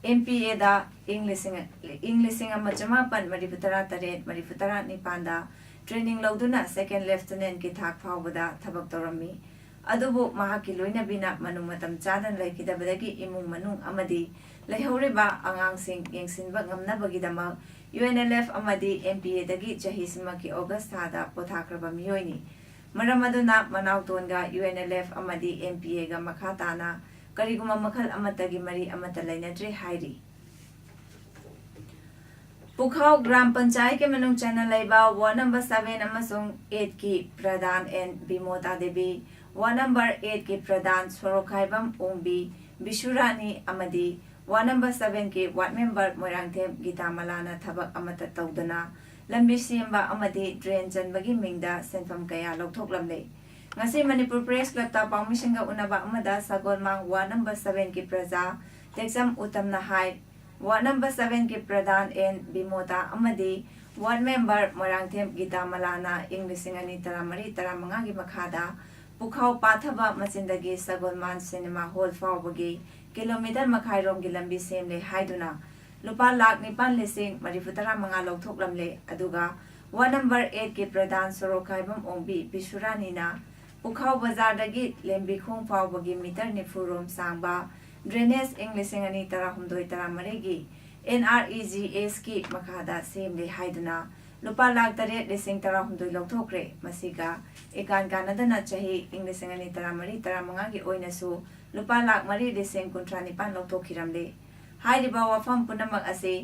M P A ꯗ ꯏꯪ ꯂꯤꯁꯤꯡ, ꯏꯪ ꯂꯤꯁꯤꯡ ꯑꯃ ꯆꯃꯥꯄꯟ ꯃꯔꯤꯐꯨ ꯇꯔꯥ ꯇꯔꯦꯠ, ꯃꯔꯤꯐꯨ ꯇꯔꯥ ꯅꯤꯄꯥꯟꯗ training ꯂꯧꯗꯨꯅ Second Lieutenant ꯀꯤ ꯊꯥꯛ ꯐꯥꯎꯕꯗ ꯊꯕꯛ ꯇꯧꯔꯝꯃꯤ꯫ ꯑꯗꯨꯕꯨ ꯃꯍꯥꯛꯀꯤ ꯂꯣꯏꯅꯕꯤꯅ ꯃꯅꯨꯡ ꯃꯇꯝ ꯆꯥꯅ ꯂꯩꯈꯤꯗꯕꯗꯒꯤ ꯏꯃꯨꯡ ꯃꯅꯨꯡ ꯑꯃꯗꯤ ꯂꯩꯍꯧꯔꯤꯕ ꯑꯉꯥꯡꯁꯤꯡ ꯌꯦꯡꯁꯤꯟꯕ ꯉꯝꯅꯕꯒꯤꯗꯃꯛ U N L F ꯑꯃꯗꯤ M P A ꯗꯒꯤ ꯆꯍꯤꯁꯤꯃꯛꯀꯤ August ꯊꯥꯗ ꯄꯣꯊꯥꯈ꯭ꯔꯕ ꯃꯤꯑꯣꯏꯅꯤ꯫ ꯃꯔꯝ ꯑꯗꯨꯅ ꯃꯅꯥꯎꯇꯣꯟꯒ U N L F ꯑꯃꯗꯤ M P A ꯒ ꯃꯈꯥ ꯇꯥꯅ ꯀꯔꯤꯒꯨꯝꯕ ꯃꯈꯜ ꯑꯃꯠꯇꯒꯤ ꯃꯔꯤ ꯑꯃꯠꯇ ꯂꯩꯅꯗ꯭ꯔꯦ ꯍꯥꯏꯔꯤ꯫ ꯄꯨꯈꯥꯎ ꯒ꯭ꯔꯥꯝ ꯄꯟꯆꯥꯌꯠꯀꯤ ꯃꯅꯨꯡ ꯆꯟꯅ ꯂꯩꯕ ward number seven ꯑꯃꯁꯨꯡ eight ꯀꯤ ꯄ꯭ꯔꯙꯥꯟ N Bimota Devi, ward number eight ꯀꯤ ꯄ꯭ꯔꯙꯥꯟ ꯁꯣꯔꯣꯛꯈꯥꯏꯕꯝ ꯑꯣꯡꯕꯤ ꯕꯤꯁꯨꯔꯥꯅꯤ ꯑꯃꯗꯤ ward number seven ꯀꯤ ward member ꯃꯣꯏꯔꯥꯡꯊꯦꯝ ꯒꯤꯇꯥꯃꯂꯥꯅ ꯊꯕꯛ ꯑꯃꯠꯇ ꯇꯧꯗꯅ ꯂꯝꯕꯤ ꯁꯦꯝꯕ ꯑꯃꯗꯤ drain ꯆꯟꯕꯒꯤ ꯃꯤꯡꯗ ꯁꯦꯟꯐꯝ ꯀꯌꯥ ꯂꯧꯊꯣꯛꯂꯝꯂꯦ꯫ ꯉꯁꯤ ꯃꯅꯤꯄꯨꯔ ꯄ꯭ꯔꯦꯁ ꯀ꯭ꯂꯕꯇ ꯄꯥꯎꯃꯤꯁꯤꯡꯒ ꯎꯅꯕ ꯑꯃꯗ ꯁꯒꯣꯜꯃꯥꯡ ꯋꯥꯔꯗ ꯅꯝꯕꯔ ꯁꯚꯦꯟꯒꯤ ꯄ꯭ꯔꯖꯥ ꯇꯦꯛꯆꯝ ꯎꯇꯝꯅ ꯍꯥꯏ, ꯋꯥꯔꯗ ꯅꯝꯕꯔ ꯁꯚꯦꯟꯒꯤ ꯄ꯭ꯔꯙꯥꯟ ꯑꯦꯟ ꯕꯤꯃꯣꯇꯥ ꯑꯃꯗꯤ ꯋꯥꯔꯗ ꯃꯦꯝꯕꯔ ꯃꯣꯏꯔꯥꯡꯊꯦꯝ ꯒꯤꯇꯥꯃꯂꯥꯅ ꯏꯪ ꯂꯤꯁꯤꯡ ꯑꯅꯤ ꯇꯔꯥꯃꯔꯤ ꯇꯔꯥꯃꯉꯥꯒꯤ ꯃꯈꯥꯗ ꯄꯨꯈꯥꯎ ꯄꯥꯊꯕ ꯃꯆꯤꯟꯗꯒꯤ ꯁꯒꯣꯜꯃꯥꯟ ꯁꯤꯅꯦꯃꯥ ꯍꯣꯜ ꯐꯥꯎꯕꯒꯤ ꯀꯤꯂꯣꯃꯤꯇꯔ ꯃꯈꯥꯏꯔꯣꯝꯒꯤ ꯂꯝꯕꯤ ꯁꯦꯝꯂꯦ ꯍꯥꯏꯗꯨꯅ ꯂꯨꯄꯥ ꯂꯥꯈ ꯅꯤꯄꯥꯟ ꯂꯤꯁꯤꯡ ꯃꯔꯤꯐꯨ ꯇꯔꯥ ꯃꯉꯥ ꯂꯧꯊꯣꯛꯂꯝꯂꯦ꯫ ꯑꯗꯨꯒ ꯋꯥꯔꯗ ꯅꯝꯕꯔ ꯑꯩꯠꯀꯤ ꯄ꯭ꯔꯙꯥꯟ ꯁꯣꯔꯣꯛꯈꯥꯏꯕꯝ ꯑꯣꯡꯕꯤ ꯕꯤꯁꯨꯔꯥꯅꯤꯅ ꯄꯨꯈꯥꯎ ꯕꯖꯥꯔꯗꯒꯤ ꯂꯦꯝꯕꯤꯈꯣꯡ ꯐꯥꯎꯕꯒꯤ ꯃꯤꯇꯔ ꯅꯤꯐꯨ ꯔꯣꯝ ꯁꯥꯡꯕ ꯗ꯭ꯔꯦꯅꯦꯖ ꯏꯪ ꯂꯤꯁꯤꯡ ꯑꯅꯤ ꯇꯔꯥꯍꯨꯝꯗꯣꯏ ꯇꯔꯥꯃꯔꯤꯒꯤ ꯑꯦꯟ ꯑꯥꯔ ꯏ ꯖꯤ ꯑꯦꯁꯀꯤ ꯃꯈꯥꯗ ꯁꯦꯝꯂꯦ ꯍꯥꯏꯗꯨꯅ ꯂꯨꯄꯥ ꯂꯥꯈ ꯇꯔꯦꯠ ꯂꯤꯁꯤꯡ ꯇꯔꯥꯍꯨꯝꯗꯣꯏ ꯂꯧꯊꯣꯛꯈ꯭ꯔꯦ꯫ ꯃꯁꯤꯒ ꯏꯀꯥꯟ ꯀꯥꯟꯅꯗꯅ ꯆꯍꯤ ꯏꯪ ꯂꯤꯁꯤꯡ ꯑꯅꯤ ꯇꯔꯥꯃꯔꯤ ꯇꯔꯥꯃꯉꯥꯒꯤ ꯑꯣꯏꯅꯁꯨ ꯂꯨꯄꯥ ꯂꯥꯈ ꯃꯔꯤ ꯂꯤꯁꯤꯡ ꯀꯨꯟꯊ꯭ꯔꯥ ꯅꯤꯄꯥꯟ ꯂꯧꯊꯣꯛꯈꯤꯔꯝꯂꯦ꯫ ꯍꯥꯏꯔꯤꯕ ꯋꯥꯐꯝ ꯄꯨꯝꯅꯃꯛ ꯑꯁꯤ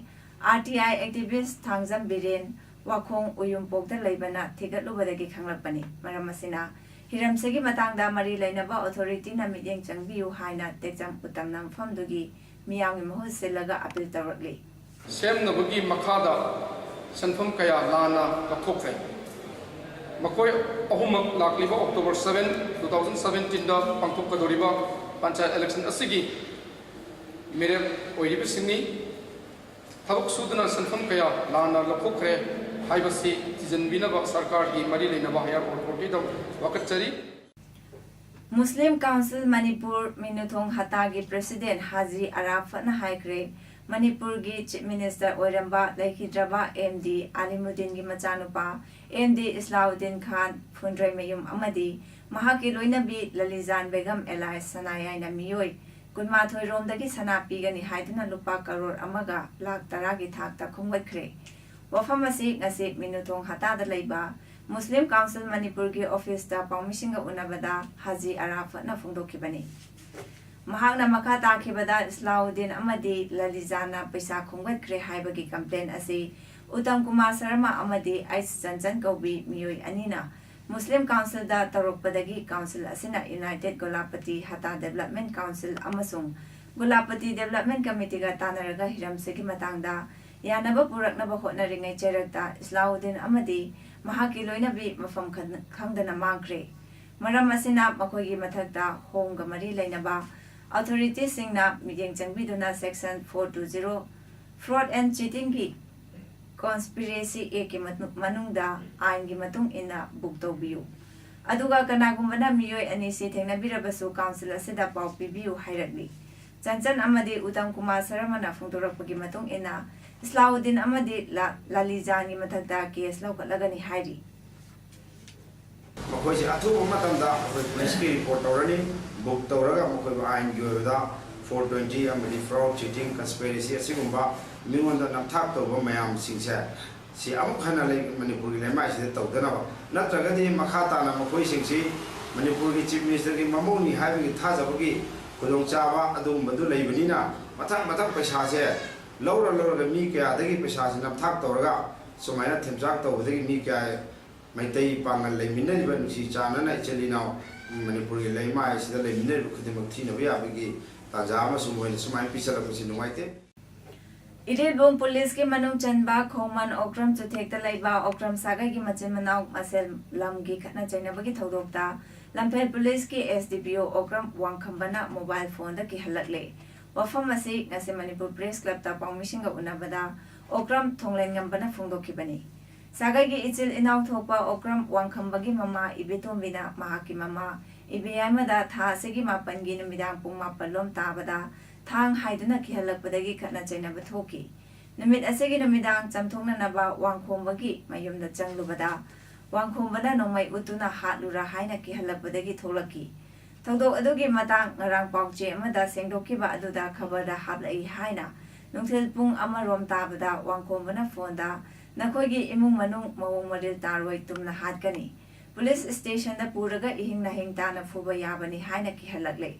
ꯑꯥꯔ ꯇꯤ ꯑꯥꯏ ꯑꯦꯛꯇꯤꯚꯤꯁ꯭ꯠ ꯊꯥꯡꯖꯝ ꯕꯤꯔꯦꯟ, ꯋꯥꯈꯣꯡ ꯎꯌꯨꯝꯄꯣꯛꯇ ꯂꯩꯕꯅ ꯊꯤꯒꯠꯂꯨꯕꯗꯒꯤ ꯈꯪꯂꯛꯄꯅꯤ꯫ ꯃꯔꯝ ꯑꯁꯤꯅ ꯍꯤꯔꯝꯁꯤꯒꯤ ꯃꯇꯥꯡꯗ ꯃꯔꯤ ꯂꯩꯅꯕ ꯑꯣꯊꯣꯔꯤꯇꯤꯅ ꯃꯤꯠꯌꯦꯡ ꯆꯪꯕꯤꯌꯨ ꯍꯥꯏꯅ ꯇꯦꯛꯆꯝ ꯎꯇꯝꯅ ꯃꯐꯝꯗꯨꯒꯤ ꯃꯤꯌꯥꯝꯒꯤ ꯃꯍꯨꯠ ꯁꯤꯜꯂꯒ ꯑꯄꯤꯜ ꯇꯧꯔꯛꯂꯤ꯫ ꯁꯦꯝꯅꯕꯒꯤ ꯃꯈꯥꯗ ꯁꯦꯟꯐꯝ ꯀꯌꯥ ꯂꯥꯟꯅ ꯂꯧꯊꯣꯛꯈ꯭ꯔꯦ꯫ ꯃꯈꯣꯏ ꯑꯍꯨꯝꯃꯛ ꯂꯥꯛꯂꯤꯕ October seven, two thousand seventeenꯗ ꯄꯥꯡꯊꯣꯛꯀꯗꯧꯔꯤꯕ panchayat election ꯑꯁꯤꯒꯤ ꯃꯤꯔꯦꯞ ꯑꯣꯏꯔꯤꯕꯁꯤꯡꯅꯤ꯫ ꯊꯕꯛ ꯁꯨꯗꯨꯅ ꯁꯦꯟꯐꯝ ꯀꯌꯥ ꯂꯥꯟꯅ ꯂꯧꯊꯣꯛꯈ꯭ꯔꯦ ꯍꯥꯏꯕꯁꯤ ꯊꯤꯖꯤꯟꯕꯤꯅꯕ ꯁꯔꯀꯥꯔꯒꯤ ꯃꯔꯤ ꯂꯩꯅꯕ higher authorityꯗ ꯋꯥꯀꯠꯆꯔꯤ꯫ ꯃꯨꯁꯂꯤꯝ ꯀꯥꯎꯟꯁꯤꯜ ꯃꯅꯤꯄꯨꯔ ꯃꯤꯅꯨꯊꯣꯡ ꯍꯇꯥꯒꯤ ꯄ꯭ꯔꯦꯁꯤꯗꯦꯟ ꯍꯥꯖꯤ ꯑꯔꯥꯐꯠꯅ ꯍꯥꯏꯈ꯭ꯔꯦ, ꯃꯅꯤꯄꯨꯔꯒꯤ ꯆꯤꯐ ꯃꯤꯅꯤꯁꯇꯔ ꯑꯣꯏꯔꯝꯕ ꯂꯩꯈꯤꯗ꯭ꯔꯕ ꯑꯦꯝ ꯗꯤ ꯑꯥꯂꯤꯃꯨꯗꯤꯟꯒꯤ ꯃꯆꯥꯅꯨꯄꯥ ꯑꯦꯝ ꯗꯤ ꯏꯁꯂꯥꯎꯗꯤꯟ ꯈꯥꯟ ꯐꯨꯟꯗ꯭ꯔꯩꯃꯌꯨꯝ ꯑꯃꯗꯤ ꯃꯍꯥꯛꯀꯤ ꯂꯣꯏꯅꯕꯤ ꯂꯂꯤꯖꯥꯟ ꯕꯦꯒꯝ alias ꯁꯅꯥꯌꯥꯏꯅ ꯃꯤꯑꯣꯏ ꯀꯨꯟꯃꯥꯊꯣꯏ ꯔꯣꯝꯗꯒꯤ ꯁꯅꯥ ꯄꯤꯒꯅꯤ ꯍꯥꯏꯗꯨꯅ ꯂꯨꯄꯥ ꯀꯔꯣꯔ ꯑꯃꯒ ꯂꯥꯈ ꯇꯔꯥꯒꯤ ꯊꯥꯛꯇ ꯈꯣꯝꯒꯠꯈ꯭ꯔꯦ꯫ ꯋꯥꯐꯝ ꯑꯁꯤ ꯉꯁꯤ ꯃꯤꯅꯨꯊꯣꯡ ꯍꯇꯥꯗ ꯂꯩꯕ ꯃꯨꯁꯂꯤꯝ ꯀꯥꯎꯟꯁꯤꯜ ꯃꯅꯤꯄꯨꯔꯒꯤ ꯑꯣꯐꯤꯁꯇ ꯄꯥꯎꯃꯤꯁꯤꯡꯒ ꯎꯅꯕꯗ ꯍꯥꯖꯤ ꯑꯔꯥꯐꯠꯅ ꯐꯣꯡꯗꯣꯛꯈꯤꯕꯅꯤ꯫ ꯃꯍꯥꯛꯅ ꯃꯈꯥ ꯇꯥꯈꯤꯕꯗ ꯏꯁꯂꯥꯎꯗꯤꯟ ꯑꯃꯗꯤ ꯂꯂꯤꯖꯥꯅ ꯄꯩꯁꯥ ꯈꯣꯝꯒꯠꯈ꯭ꯔꯦ ꯍꯥꯏꯕꯒꯤ ꯀꯝꯄ꯭ꯂꯦꯟ ꯑꯁꯤ ꯎꯇꯝ ꯀꯨꯃꯥꯔ ꯁꯔꯃ ꯑꯃꯗꯤ ꯑꯩꯆ ꯆꯟꯆꯟ ꯀꯧꯕꯤ ꯃꯤꯑꯣꯏ ꯑꯅꯤꯅ ꯃꯨꯁꯂꯤꯝ ꯀꯥꯎꯟꯁꯤꯜꯗ ꯇꯧꯔꯛꯄꯗꯒꯤ ꯀꯥꯎꯟꯁꯤꯜ ꯑꯁꯤꯅ ꯌꯨꯅꯥꯏꯇꯦꯗ ꯒꯣꯂꯥꯄꯇꯤ ꯍꯇꯥ ꯗꯦꯕꯂꯞꯃꯦꯟ ꯀꯥꯎꯟꯁꯤꯜ ꯑꯃꯁꯨꯡ ꯒꯣꯂꯥꯄꯇꯤ ꯗꯦꯕꯂꯞꯃꯦꯟ ꯀꯃꯤꯇꯤꯒ ꯇꯥꯟꯅꯔꯒ ꯍꯤꯔꯝꯁꯤꯒꯤ ꯃꯇꯥꯡꯗ ꯌꯥꯅꯕ ꯄꯨꯔꯛꯅꯕ ꯍꯣꯠꯅꯔꯤꯉꯩ ꯆꯩꯔꯛꯇ ꯏꯁꯂꯥꯎꯗꯤꯟ ꯑꯃꯗꯤ ꯃꯍꯥꯛꯀꯤ ꯂꯣꯏꯅꯕꯤ ꯃꯐꯝ ꯈꯪ-, ꯈꯪꯗꯅ ꯃꯥꯡꯈ꯭ꯔꯦ꯫ ꯃꯔꯝ ꯑꯁꯤꯅ ꯃꯈꯣꯏꯒꯤ ꯃꯊꯛꯇ ꯍꯣꯝꯒ ꯃꯔꯤ ꯂꯩꯅꯕ ꯑꯣꯊꯣꯔꯤꯇꯤꯁꯤꯡꯅ ꯃꯤꯠꯌꯦꯡ ꯆꯪꯕꯤꯗꯨꯅ Section four two zero Fraud and Cheatingꯒꯤ Conspiracy Actꯀꯤ ꯃꯇꯨꯡ- ꯃꯅꯨꯡꯗ ꯑꯥꯏꯟꯒꯤ ꯃꯇꯨꯡ ꯏꯟꯅ ꯕꯨꯛ ꯇꯧꯕꯤꯌꯨ꯫ ꯑꯗꯨꯒ ꯀꯅꯥꯒꯨꯝꯕꯅ ꯃꯤꯑꯣꯏ ꯑꯅꯤꯁꯤ ꯊꯦꯡꯅꯕꯤꯔꯕꯁꯨ ꯀꯥꯎꯟꯁꯤꯜ ꯑꯁꯤꯗ ꯄꯥꯎ ꯄꯤꯕꯤꯌꯨ ꯍꯥꯏꯔꯛꯂꯤ꯫ ꯆꯟꯆꯟ ꯑꯃꯗꯤ ꯎꯇꯝ ꯀꯨꯃꯥꯔ ꯁꯔꯃꯅ ꯐꯣꯡꯗꯣꯔꯛꯄꯒꯤ ꯃꯇꯨꯡ ꯏꯟꯅ, ꯏꯁꯂꯥꯎꯗꯤꯟ ꯑꯃꯗꯤ ꯂꯥ- ꯂꯥꯂꯤꯖꯥꯟꯒꯤ ꯃꯊꯛꯇ ꯀꯦꯁ ꯂꯧꯈꯠꯂꯒꯅꯤ ꯍꯥꯏꯔꯤ꯫ ꯃꯈꯣꯏꯁꯦ ꯑꯊꯨꯕ ꯃꯇꯝꯗ ꯑꯩꯈꯣꯏ ꯄꯨꯂꯤꯁꯀꯤ ꯔꯤꯄꯣꯔꯠ ꯇꯧꯔꯅꯤ꯫ ꯕꯨꯛ ꯇꯧꯔꯒ ꯃꯈꯣꯏꯕꯨ ꯑꯥꯏꯟꯒꯤ ꯑꯣꯏꯕꯗ four twenty ꯑꯃꯗꯤ fraud, cheating, conspiracy ꯑꯁꯤꯒꯨꯝꯕ ꯃꯤꯉꯣꯟꯗ ꯅꯝꯊꯥꯛ ꯇꯧꯕ ꯃꯌꯥꯝꯁꯤꯡꯁꯦ, ꯁꯤ ꯑꯃꯨꯛ ꯍꯟꯅ ꯂꯩ- ꯃꯅꯤꯄꯨꯔꯒꯤ ꯂꯩꯃꯥꯏꯁꯤꯗ ꯇꯧꯗꯅꯕ, ꯅꯠꯇ꯭ꯔꯒꯗꯤ ꯃꯈꯥ ꯇꯥꯅ ꯃꯈꯣꯏꯁꯤꯡꯁꯤ ꯃꯅꯤꯄꯨꯔꯒꯤ ꯆꯤꯐ ꯃꯤꯅꯤꯁꯇꯔꯒꯤ ꯃꯃꯧꯅꯤ ꯍꯥꯏꯕꯒꯤ ꯊꯥꯖꯕꯒꯤ ꯈꯨꯗꯣꯡꯆꯥꯕ ꯑꯗꯨꯒꯨꯝꯕꯗꯨ ꯂꯩꯕꯅꯤꯅ, ꯃꯊꯪ ꯃꯊꯪ ꯄꯩꯁꯥꯁꯦ ꯂꯧꯔ ꯂꯧꯔꯒ ꯃꯤ ꯀꯌꯥꯗꯒꯤ ꯄꯩꯁꯥꯁꯦ ꯅꯝꯊꯥꯛ ꯇꯧꯔꯒ ꯁꯨꯃꯥꯏꯅ ꯊꯦꯝꯆꯥꯛ ꯇꯧꯕꯗꯒꯤ ꯃꯤ ꯀꯌꯥ, ꯃꯩꯇꯩ ꯄꯥꯡꯒꯜ ꯂꯩꯃꯤꯟꯅꯔꯤꯕ ꯅꯨꯡꯁꯤ ꯆꯥꯟꯅꯅ ꯏꯆꯤꯜ ꯏꯅꯥꯎ ꯃꯅꯤꯄꯨꯔꯒꯤ ꯂꯩꯃꯥꯏ ꯑꯁꯤꯗ ꯂꯩꯃꯤꯟꯅꯔꯤꯕ ꯈꯨꯗꯤꯡꯃꯛ ꯊꯤꯅꯕ ꯌꯥꯕꯒꯤ ꯇꯥꯟꯖꯥ ꯑꯃꯁꯨ ꯃꯣꯏꯅ ꯁꯨꯃꯥꯏꯅ ꯄꯤꯁꯜꯂꯛꯄꯁꯤ ꯅꯨꯡꯉꯥꯏꯇꯦ꯫ ꯏꯔꯤꯜꯕꯨꯝ ꯄꯨꯂꯤꯁꯀꯤ ꯃꯅꯨꯡ ꯆꯟꯕ ꯈꯣꯡꯃꯟ ꯑꯣꯀ꯭ꯔꯝ ꯆꯨꯊꯦꯛꯇ ꯂꯩꯕ ꯑꯣꯀ꯭ꯔꯝ ꯁꯥꯒꯩꯒꯤ ꯃꯆꯤꯟ ꯃꯅꯥꯎ ꯃꯁꯦꯜ ꯂꯝꯒꯤ ꯈꯠꯅ ꯆꯩꯅꯕꯒꯤ ꯊꯧꯗꯣꯛꯇ ꯂꯝꯐꯦꯜ ꯄꯨꯂꯤꯁꯀꯤ S D P O Okram ꯋꯥꯡꯈꯝꯕꯅ ꯃꯣꯕꯥꯏꯜ ꯐꯣꯟꯗ ꯀꯤꯍꯜꯂꯛꯂꯦ꯫ ꯋꯥꯐꯝ ꯑꯁꯤ ꯉꯁꯤ ꯃꯅꯤꯄꯨꯔ ꯄ꯭ꯔꯦꯁ ꯀ꯭ꯂꯕꯇ ꯄꯥꯎꯃꯤꯁꯤꯡꯒ ꯎꯅꯕꯗ ꯑꯣꯀ꯭ꯔꯝ ꯊꯣꯡꯂꯦꯟꯉꯝꯕꯅ ꯐꯣꯡꯗꯣꯛꯈꯤꯕꯅꯤ꯫ ꯁꯥꯒꯩꯒꯤ ꯏꯆꯤꯜ ꯏꯅꯥꯎ ꯊꯣꯛꯄ ꯑꯣꯀ꯭ꯔꯝ ꯋꯥꯡꯈꯝꯕꯒꯤ ꯃꯃꯥ ꯏꯕꯦꯇꯣꯝꯕꯤꯅ ꯃꯍꯥꯛꯀꯤ ꯃꯃꯥ ꯏꯕꯦꯌꯥꯏꯃꯗ ꯊꯥ ꯑꯁꯤꯒꯤ ꯃꯥꯄꯟꯒꯤ ꯅꯨꯃꯤꯗꯥꯡ ꯄꯨꯡ ꯃꯥꯄꯜ ꯂꯣꯝ ꯇꯥꯕꯗ ꯊꯥꯡ ꯍꯥꯏꯗꯨꯅ ꯀꯤꯍꯜꯂꯛꯄꯗꯒꯤ ꯈꯠꯅ ꯆꯩꯅꯕ ꯊꯣꯛꯈꯤ꯫ ꯅꯨꯃꯤꯠ ꯑꯁꯤꯒꯤ ꯅꯨꯃꯤꯗꯥꯡ ꯆꯝꯊꯣꯛꯅꯅꯕ ꯋꯥꯡꯈꯣꯝꯕꯒꯤ ꯃꯌꯨꯝꯗ ꯆꯪꯂꯨꯕꯗ ꯋꯥꯡꯈꯣꯝꯕꯅ ꯅꯣꯡꯃꯩ ꯎꯠꯇꯨꯅ ꯍꯥꯠꯂꯨꯔꯥ ꯍꯥꯏꯅ ꯀꯤꯍꯜꯂꯛꯄꯗꯒꯤ ꯊꯣꯛꯂꯛꯈꯤ꯫ ꯊꯧꯗꯣꯛ ꯑꯗꯨꯒꯤ ꯃꯇꯥꯡ ꯉꯔꯥꯡ ꯄꯥꯎꯆꯦ ꯑꯃꯗ ꯁꯦꯡꯗꯣꯛꯈꯤꯕ ꯑꯗꯨꯗ ꯈꯕꯔꯗ ꯍꯥꯞꯂꯛꯏ ꯍꯥꯏꯅ ꯅꯨꯡꯊꯤꯜ ꯄꯨꯡ ꯑꯃꯔꯣꯝ ꯇꯥꯕꯗ ꯋꯥꯡꯈꯣꯝꯕꯅ ꯐꯣꯟꯗ "ꯅꯈꯣꯏꯒꯤ ꯏꯃꯨꯡ ꯃꯅꯨꯡ ꯃꯑꯣꯡ ꯃꯔꯤꯜ ꯇꯥꯔꯣꯏ, ꯇꯨꯝꯅ ꯍꯥꯠꯀꯅꯤ꯫ ꯄꯨꯂꯤꯁ ꯁ꯭ꯇꯦꯁꯟꯗ ꯄꯨꯔꯒ ꯏꯍꯤꯡ ꯅꯥꯍꯤꯡ ꯇꯥꯅ ꯐꯨꯕ ꯌꯥꯕꯅꯤ" ꯍꯥꯏꯅ ꯀꯤꯍꯜꯂꯛꯂꯦ꯫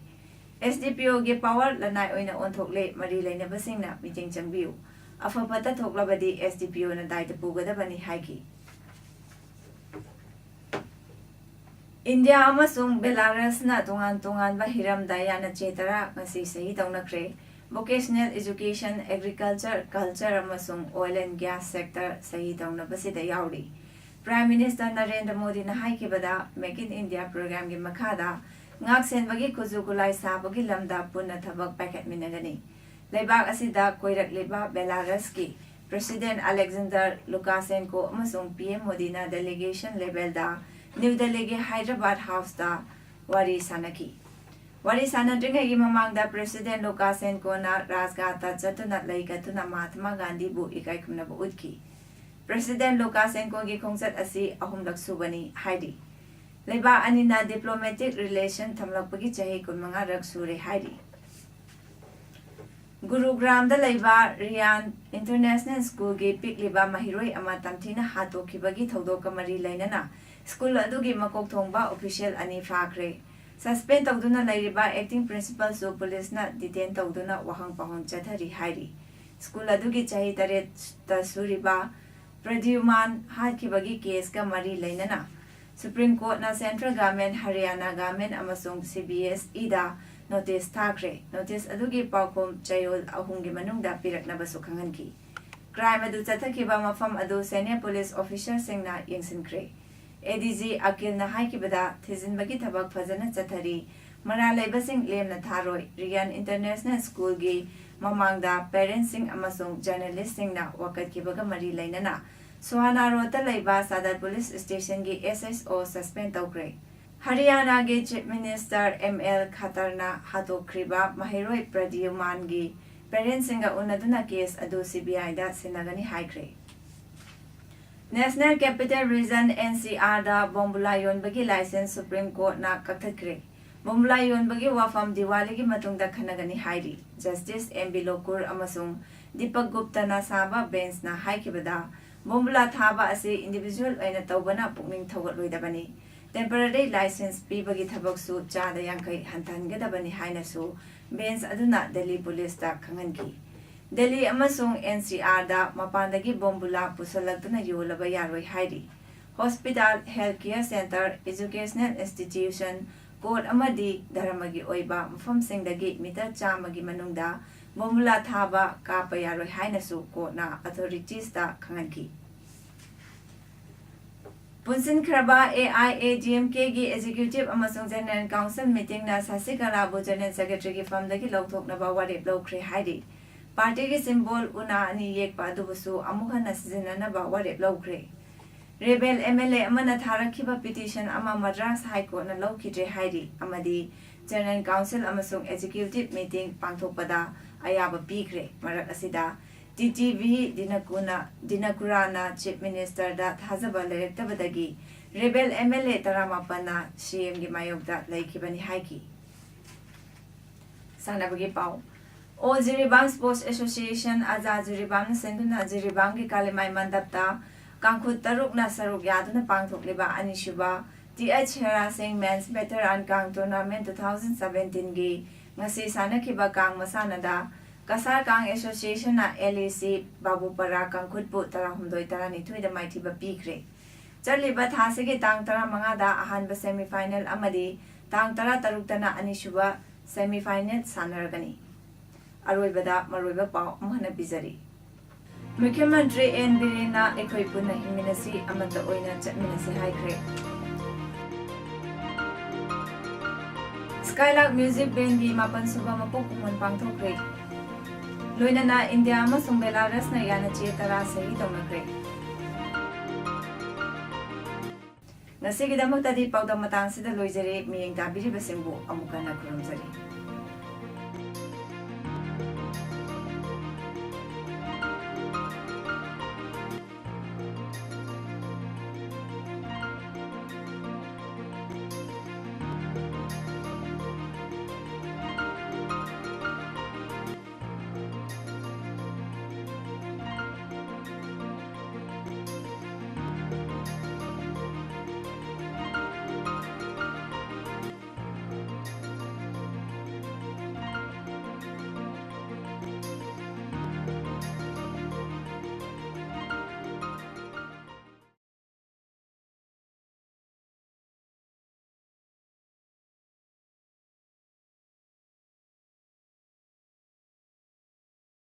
S D P O ꯒꯤ ꯄꯋꯥꯔ ꯂꯅꯥꯏ ꯑꯣꯏꯅ ꯑꯣꯟꯊꯣꯛꯂꯦ, ꯃꯔꯤ ꯂꯩꯅꯕꯁꯤꯡꯅ ꯃꯤꯠꯌꯦꯡ ꯆꯪꯕꯤꯌꯨ꯫ ꯑꯐ ꯐꯠꯇ ꯊꯣꯛꯂꯕꯗꯤ S D P O ꯅ ꯗꯥꯏꯇ ꯄꯨꯒꯗꯕꯅꯤ ꯍꯥꯏꯈꯤ꯫ ꯏꯟꯗꯤꯌꯥ ꯑꯃꯁꯨꯡ ꯕꯦꯂꯥꯔꯁꯅ ꯇꯣꯉꯥꯟ ꯇꯣꯉꯥꯟꯕ ꯍꯤꯔꯝꯗ ꯌꯥꯅꯆꯦ ꯇꯔꯥ ꯉꯁꯤ ꯁꯍꯤ ꯇꯧꯅꯈ꯭ꯔꯦ꯫ Vocational Education, Agriculture, Culture ꯑꯃꯁꯨꯡ Oil and Gas Sector ꯁꯍꯤ ꯇꯧꯅꯕꯁꯤꯗ ꯌꯥꯎꯔꯤ꯫ Prime Minister ꯅꯔꯦꯟꯗ꯭ꯔ ꯃꯣꯗꯤꯅ ꯍꯥꯏꯈꯤꯕꯗ, Make in India programꯒꯤ ꯃꯈꯥꯗ ꯉꯥꯛꯁꯦꯟꯕꯒꯤ ꯈꯨꯠꯁꯨ ꯈꯨꯠꯂꯥꯏ ꯁꯥꯕꯒꯤ ꯂꯝꯗ ꯄꯨꯟꯅ ꯊꯕꯛ ꯄꯥꯏꯈꯠꯃꯤꯟꯅꯒꯅꯤ꯫ ꯂꯩꯕꯥꯛ ꯑꯁꯤꯗ ꯀꯣꯏꯔꯛꯂꯤꯕ ꯕꯦꯂꯥꯔꯁꯀꯤ President Alexander Lukashenko ꯑꯃꯁꯨꯡ P M ꯃꯣꯗꯤꯅ delegation levelꯗ ꯅ꯭ꯌꯨ ꯗꯦꯜꯂꯤꯒꯤ ꯍꯥꯏꯗ꯭ꯔꯕꯥꯗ ꯍꯥꯎꯁꯇ ꯋꯥꯔꯤ ꯁꯥꯟꯅꯈꯤ꯫ ꯋꯥꯔꯤ ꯁꯥꯟꯅꯗ꯭ꯔꯤꯉꯩꯒꯤ ꯃꯃꯥꯡꯗ President Lukashenkoꯅ ꯔꯥꯖꯘꯥꯠꯇ ꯆꯠꯇꯨꯅ ꯂꯩ ꯀꯠꯇꯨꯅ ꯃꯍꯥꯇꯃꯥ ꯒꯥꯟꯙꯤꯕꯨ ꯏꯀꯥꯏ ꯈꯨꯝꯅꯕ ꯎꯠꯈꯤ꯫ President Lukashenkoꯒꯤ ꯈꯣꯡꯆꯠ ꯑꯁꯤ ꯑꯍꯨꯝꯂꯛ ꯁꯨꯕꯅꯤ ꯍꯥꯏꯔꯤ꯫ ꯂꯩꯕꯥꯛ ꯑꯅꯤꯅ diplomatic relation ꯊꯝꯂꯛꯄꯒꯤ ꯆꯍꯤ ꯀꯨꯟꯃꯉꯥꯔꯛ ꯁꯨꯔꯦ ꯍꯥꯏꯔꯤ꯫ ꯒꯨꯔꯨꯒ꯭ꯔꯥꯝꯗ ꯂꯩꯕ ꯔꯤꯌꯥꯟ International Schoolꯒꯤ ꯄꯤꯛꯂꯤꯕ ꯃꯍꯩꯔꯣꯏ ꯑꯃ ꯇꯝꯊꯤꯅ ꯍꯥꯠꯇꯣꯛꯈꯤꯕꯒꯤ ꯊꯧꯗꯣꯛꯀ ꯃꯔꯤ ꯂꯩꯅꯅ school ꯑꯗꯨꯒꯤ ꯃꯀꯣꯛ ꯊꯣꯡꯕ official ꯑꯅꯤ ꯐꯥꯈ꯭ꯔꯦ꯫ Suspend ꯇꯧꯗꯨꯅ ꯂꯩꯔꯤꯕ acting principalꯁꯨ ꯄꯨꯂꯤꯁꯅ detain ꯇꯧꯗꯨꯅ ꯋꯥꯍꯪ ꯄꯥꯎꯍꯪ ꯆꯠꯊꯔꯤ ꯍꯥꯏꯔꯤ꯫ School ꯑꯗꯨꯒꯤ ꯆꯍꯤ ꯇꯔꯦꯠꯇ ꯁꯨꯔꯤꯕ ꯄ꯭ꯔꯗ꯭ꯌꯨꯃꯥꯟ ꯍꯥꯠꯈꯤꯕꯒꯤ caseꯀ ꯃꯔꯤ ꯂꯩꯅꯅ Supreme Courtꯅ central government, Haryana government ꯑꯃꯁꯨꯡ C B S Eꯗ notice ꯊꯥꯈ꯭ꯔꯦ꯫ Notice ꯑꯗꯨꯒꯤ ꯄꯥꯎꯈꯨꯝ ꯆꯌꯣꯜ ꯑꯍꯨꯝꯒꯤ ꯃꯅꯨꯡꯗ ꯄꯤꯔꯛꯅꯕꯁꯨ ꯈꯪꯍꯟꯈꯤ꯫ Crime ꯑꯗꯨ ꯆꯠꯊꯈꯤꯕ ꯃꯐꯝ ꯑꯗꯨ senior police officerꯁꯤꯡꯅ ꯌꯦꯡꯁꯤꯟꯈ꯭ꯔꯦ꯫ ADG ꯑꯀꯤꯜꯅ ꯍꯥꯏꯈꯤꯕꯗ, ꯊꯤꯖꯤꯟꯕꯒꯤ ꯊꯕꯛ ꯐꯖꯅ ꯆꯠꯊꯔꯤ, ꯃꯔꯥꯜ ꯂꯩꯕꯁꯤꯡ ꯂꯦꯝꯅ ꯊꯥꯔꯣꯏ꯫ ꯔꯤꯌꯥꯟ International Schoolꯒꯤ ꯃꯃꯥꯡꯗ parentsꯁꯤꯡ ꯑꯃꯁꯨꯡ journalistꯁꯤꯡꯅ ꯋꯥꯀꯠꯈꯤꯕꯒ ꯃꯔꯤ ꯂꯩꯅꯅ ꯁꯣꯍꯥꯅꯥ ꯔꯣꯗꯇ ꯂꯩꯕ ꯁꯥꯗꯔ police stationꯒꯤ S H O suspend ꯇꯧꯈ꯭ꯔꯦ꯫ ꯍꯔꯤꯌꯥꯅꯥꯒꯤ Chief Minister M L ꯈꯠꯇꯔꯅ ꯍꯥꯠꯇꯣꯛꯈ꯭ꯔꯤꯕ ꯃꯍꯩꯔꯣꯏ ꯄ꯭ꯔꯗ꯭ꯌꯨꯃꯥꯟꯒꯤ parentsꯁꯤꯡꯒ ꯎꯅꯗꯨꯅ case ꯑꯗꯨ CBIꯗ ꯁꯤꯟꯅꯒꯅꯤ ꯍꯥꯏꯈ꯭ꯔꯦ꯫ National Capital Region, NCRꯗ ꯕꯣꯝꯕꯨꯂꯥ ꯌꯣꯟꯕꯒꯤ license Supreme Courtꯅ ꯀꯛꯊꯠꯈ꯭ꯔꯦ꯫ ꯕꯣꯝꯕꯨꯂꯥ ꯌꯣꯟꯕꯒꯤ ꯋꯥꯐꯝ ꯗꯤꯋꯥꯂꯤꯒꯤ ꯃꯇꯨꯡꯗ ꯈꯟꯅꯒꯅꯤ ꯍꯥꯏꯔꯤ꯫ Justice M B ꯂꯣꯀꯨꯔ ꯑꯃꯁꯨꯡ ꯗꯤꯄꯛ ꯒꯨꯞꯇꯅ ꯁꯥꯕ benchꯅ ꯍꯥꯏꯈꯤꯕꯗ, ꯕꯣꯝꯕꯨꯂꯥ ꯊꯥꯕ ꯑꯁꯤ individual ꯑꯣꯏꯅ ꯇꯧꯕꯅ ꯄꯨꯛꯅꯤꯡ ꯊꯧꯒꯠꯂꯣꯏꯗꯕꯅꯤ꯫ Temporary license ꯄꯤꯕꯒꯤ ꯊꯕꯛꯁꯨ ꯆꯥꯗ ꯌꯥꯡꯈꯩ ꯍꯟꯊꯍꯟꯒꯗꯕꯅꯤ ꯍꯥꯏꯅꯁꯨ bench ꯑꯗꯨꯅ ꯗꯦꯜꯂꯤ ꯄꯨꯂꯤꯁꯇ ꯈꯪꯍꯟꯈꯤ꯫ ꯗꯦꯜꯂꯤ ꯑꯃꯁꯨꯡ NCRꯗ ꯃꯄꯥꯟꯗꯒꯤ ꯕꯣꯝꯕꯨꯂꯥ ꯄꯨꯁꯜꯂꯛꯇꯨꯅ ꯌꯣꯜꯂꯕ ꯌꯥꯔꯣꯏ ꯍꯥꯏꯔꯤ꯫ Hospital, health care centre, educational institution, court ꯑꯃꯗꯤ ꯙꯔꯃꯒꯤ ꯑꯣꯏꯕ ꯃꯐꯝꯁꯤꯡꯗꯒꯤ meter ꯆꯥꯝꯃꯒꯤ ꯃꯅꯨꯡꯗ ꯕꯣꯝꯕꯨꯂꯥ ꯊꯥꯕ, ꯀꯥꯞꯄ ꯌꯥꯔꯣꯏ ꯍꯥꯏꯅꯁꯨ courtꯅ authoritiesꯇ ꯈꯪꯍꯟꯈꯤ꯫ ꯄꯨꯟꯁꯤꯟꯈ꯭ꯔꯕ A I A D M ꯀꯦꯒꯤ ꯑꯦꯛꯖꯤꯀ꯭ꯌꯨꯇꯤꯚ ꯑꯃꯁꯨꯡ ꯖꯦꯅꯔꯦꯜ ꯀꯥꯎꯟꯁꯤꯜ ꯃꯤꯇꯤꯡꯅ ꯁꯁꯤꯀꯂꯥꯕꯨ ꯖꯦꯅꯔꯦꯜ ꯁꯦꯀ꯭ꯔꯦꯇꯔꯤꯒꯤ ꯐꯝꯗꯒꯤ ꯂꯧꯊꯣꯛꯅꯕ ꯋꯥꯔꯦꯞ ꯂꯧꯈ꯭ꯔꯦ ꯍꯥꯏꯔꯤ꯫ ꯄꯥꯔꯇꯤꯒꯤ ꯁꯤꯝꯕꯣꯜ ꯎꯅꯥ ꯑꯅꯤ ꯌꯦꯛꯄ ꯑꯗꯨꯕꯨꯁꯨ ꯑꯃꯨꯛ ꯍꯟꯅ ꯁꯤꯖꯤꯟꯅꯅꯕ ꯋꯥꯔꯦꯞ ꯂꯧꯈ꯭ꯔꯦ꯫ ꯔꯦꯕꯦꯜ ꯑꯦꯝ ꯑꯦꯜ ꯑꯦ ꯑꯃꯅ ꯊꯥꯔꯛꯈꯤꯕ ꯄꯤꯇꯤꯁꯟ ꯑꯃ ꯃꯗ꯭ꯔꯥꯁ ꯍꯥꯏ ꯀꯣꯔꯠꯅ ꯂꯧꯈꯤꯗ꯭ꯔꯦ ꯍꯥꯏꯔꯤ ꯑꯃꯗꯤ ꯖꯦꯅꯔꯦꯜ ꯀꯥꯎꯟꯁꯤꯜ ꯑꯃꯁꯨꯡ ꯑꯦꯛꯖꯤꯀ꯭ꯌꯨꯇꯤꯚ ꯃꯤꯇꯤꯡ ꯄꯥꯡꯊꯣꯛꯄꯗ ꯑꯌꯥꯕ ꯄꯤꯈ꯭ꯔꯦ꯫ ꯃꯔꯛ ꯑꯁꯤꯗ, ꯇꯤ ꯇꯤ ꯚꯤ ꯗꯤꯅꯀꯨꯅ-, ꯗꯤꯅꯀꯨꯔꯥꯅ ꯆꯤꯐ ꯃꯤꯅꯤꯁꯇꯔꯗ ꯊꯥꯖꯕ ꯂꯩꯔꯛꯇꯕꯗꯒꯤ ꯔꯦꯕꯦꯜ ꯑꯦꯝ ꯑꯦꯜ ꯑꯦ ꯇꯔꯥꯃꯥꯄꯟꯅ ꯁꯤ ꯑꯦꯝꯒꯤ ꯃꯥꯌꯣꯛꯇ ꯂꯩꯈꯤꯕꯅꯤ ꯍꯥꯏꯈꯤ꯫ ꯁꯥꯟꯅꯕꯒꯤ ꯄꯥꯎ꯫ ꯑꯣꯜ ꯖꯤꯔꯤꯕꯥꯝ ꯁ꯭ꯄꯣꯔꯠꯁ ꯑꯦꯁꯣꯁꯤꯌꯦꯁꯟ, ꯑꯖꯥ ꯖꯤꯔꯤꯕꯥꯝꯅ ꯁꯤꯟꯗꯨꯅ ꯖꯤꯔꯤꯕꯥꯝꯒꯤ ꯀꯥꯂꯤꯃꯥꯏ ꯃꯟꯗꯞꯇ ꯀꯥꯡꯈꯨꯠ ꯇꯔꯨꯛꯅ ꯁꯔꯨꯛ ꯌꯥꯗꯨꯅ ꯄꯥꯡꯊꯣꯛꯂꯤꯕ ꯑꯅꯤꯁꯨꯕ ꯇꯤ ꯑꯩꯆ ꯍꯦꯔꯥ ꯁꯤꯡ ꯃꯦꯟꯁ ꯚꯦꯇꯔꯥꯟ ꯀꯥꯡ ꯇꯣꯔꯅꯥꯃꯦꯟ ꯇꯨ ꯊꯥꯎꯖꯟ ꯁꯕꯦꯟꯇꯤꯟꯒꯤ ꯉꯁꯤ ꯁꯥꯟꯅꯈꯤꯕ ꯀꯥꯡ ꯃꯁꯥꯟꯅꯗ ꯀꯁꯥꯔ ꯀꯥꯡ ꯑꯦꯁꯣꯁꯤꯌꯦꯁꯟꯅ ꯑꯦꯜ ꯏ ꯁꯤ ꯕꯥꯕꯨꯄꯔꯥ ꯀꯥꯡꯈꯨꯠꯄꯨ ꯇꯔꯥꯍꯨꯝꯗꯣꯏ ꯇꯔꯥꯅꯤꯊꯣꯏꯗ ꯃꯥꯏꯊꯤꯕ ꯄꯤꯈ꯭ꯔꯦ꯫ ꯆꯠꯂꯤꯕ ꯊꯥꯁꯤꯒꯤ ꯇꯥꯡ ꯇꯔꯥꯃꯉꯥꯗ ꯑꯍꯥꯟꯕ ꯁꯦꯃꯤꯐꯥꯏꯅꯦꯜ ꯑꯃꯗꯤ ꯇꯥꯡ ꯇꯔꯥꯇꯔꯨꯛꯇꯅ ꯑꯅꯤꯁꯨꯕ ꯁꯦꯃꯤꯐꯥꯏꯅꯦꯜ ꯁꯥꯟꯅꯔꯒꯅꯤ꯫ ꯑꯔꯣꯏꯕꯗ ꯃꯔꯨꯑꯣꯏꯕ ꯄꯥꯎ ꯑꯃꯨꯛ ꯍꯟꯅ ꯄꯤꯖꯔꯤ꯫ ꯃꯨꯈ꯭ꯌ ꯃꯟꯇ꯭ꯔꯤ ꯑꯦꯟ ꯕꯤꯔꯦꯟꯅ "ꯑꯩꯈꯣꯏ ꯄꯨꯟꯅ ꯍꯤꯡꯃꯤꯟꯅꯁꯤ, ꯑꯃꯠꯇ ꯑꯣꯏꯅ ꯆꯠꯃꯤꯟꯅꯁꯤ" ꯍꯥꯏꯈ꯭ꯔꯦ꯫ ꯁ꯭ꯀꯥꯏꯂꯥꯔꯛ ꯃ꯭ꯌꯨꯖꯤꯛ ꯕꯦꯟꯒꯤ ꯃꯥꯄꯟ ꯁꯨꯕ ꯃꯄꯣꯛ ꯀꯨꯝꯑꯣꯟ ꯄꯥꯡꯊꯣꯛꯈ꯭ꯔꯦ꯫ ꯂꯣꯏꯅꯅ ꯏꯟꯗꯤꯌꯥ ꯑꯃꯁꯨꯡ ꯕꯦꯂꯥꯔꯁꯅ ꯌꯥꯅꯆꯦ ꯇꯔꯥ ꯁꯍꯤ ꯇꯧꯅꯈ꯭ꯔꯦ꯫ ꯉꯁꯤꯒꯤꯗꯃꯛꯇꯗꯤ ꯄꯥꯎꯗꯝ ꯃꯇꯥꯡꯁꯤꯗ ꯂꯣꯏꯖꯔꯦ꯫ ꯃꯤꯠꯌꯦꯡ ꯇꯥꯕꯤꯔꯤꯕꯁꯤꯡꯕꯨ ꯑꯃꯨꯛ ꯍꯟꯅ ꯈꯨꯔꯨꯝꯖꯔꯤ꯫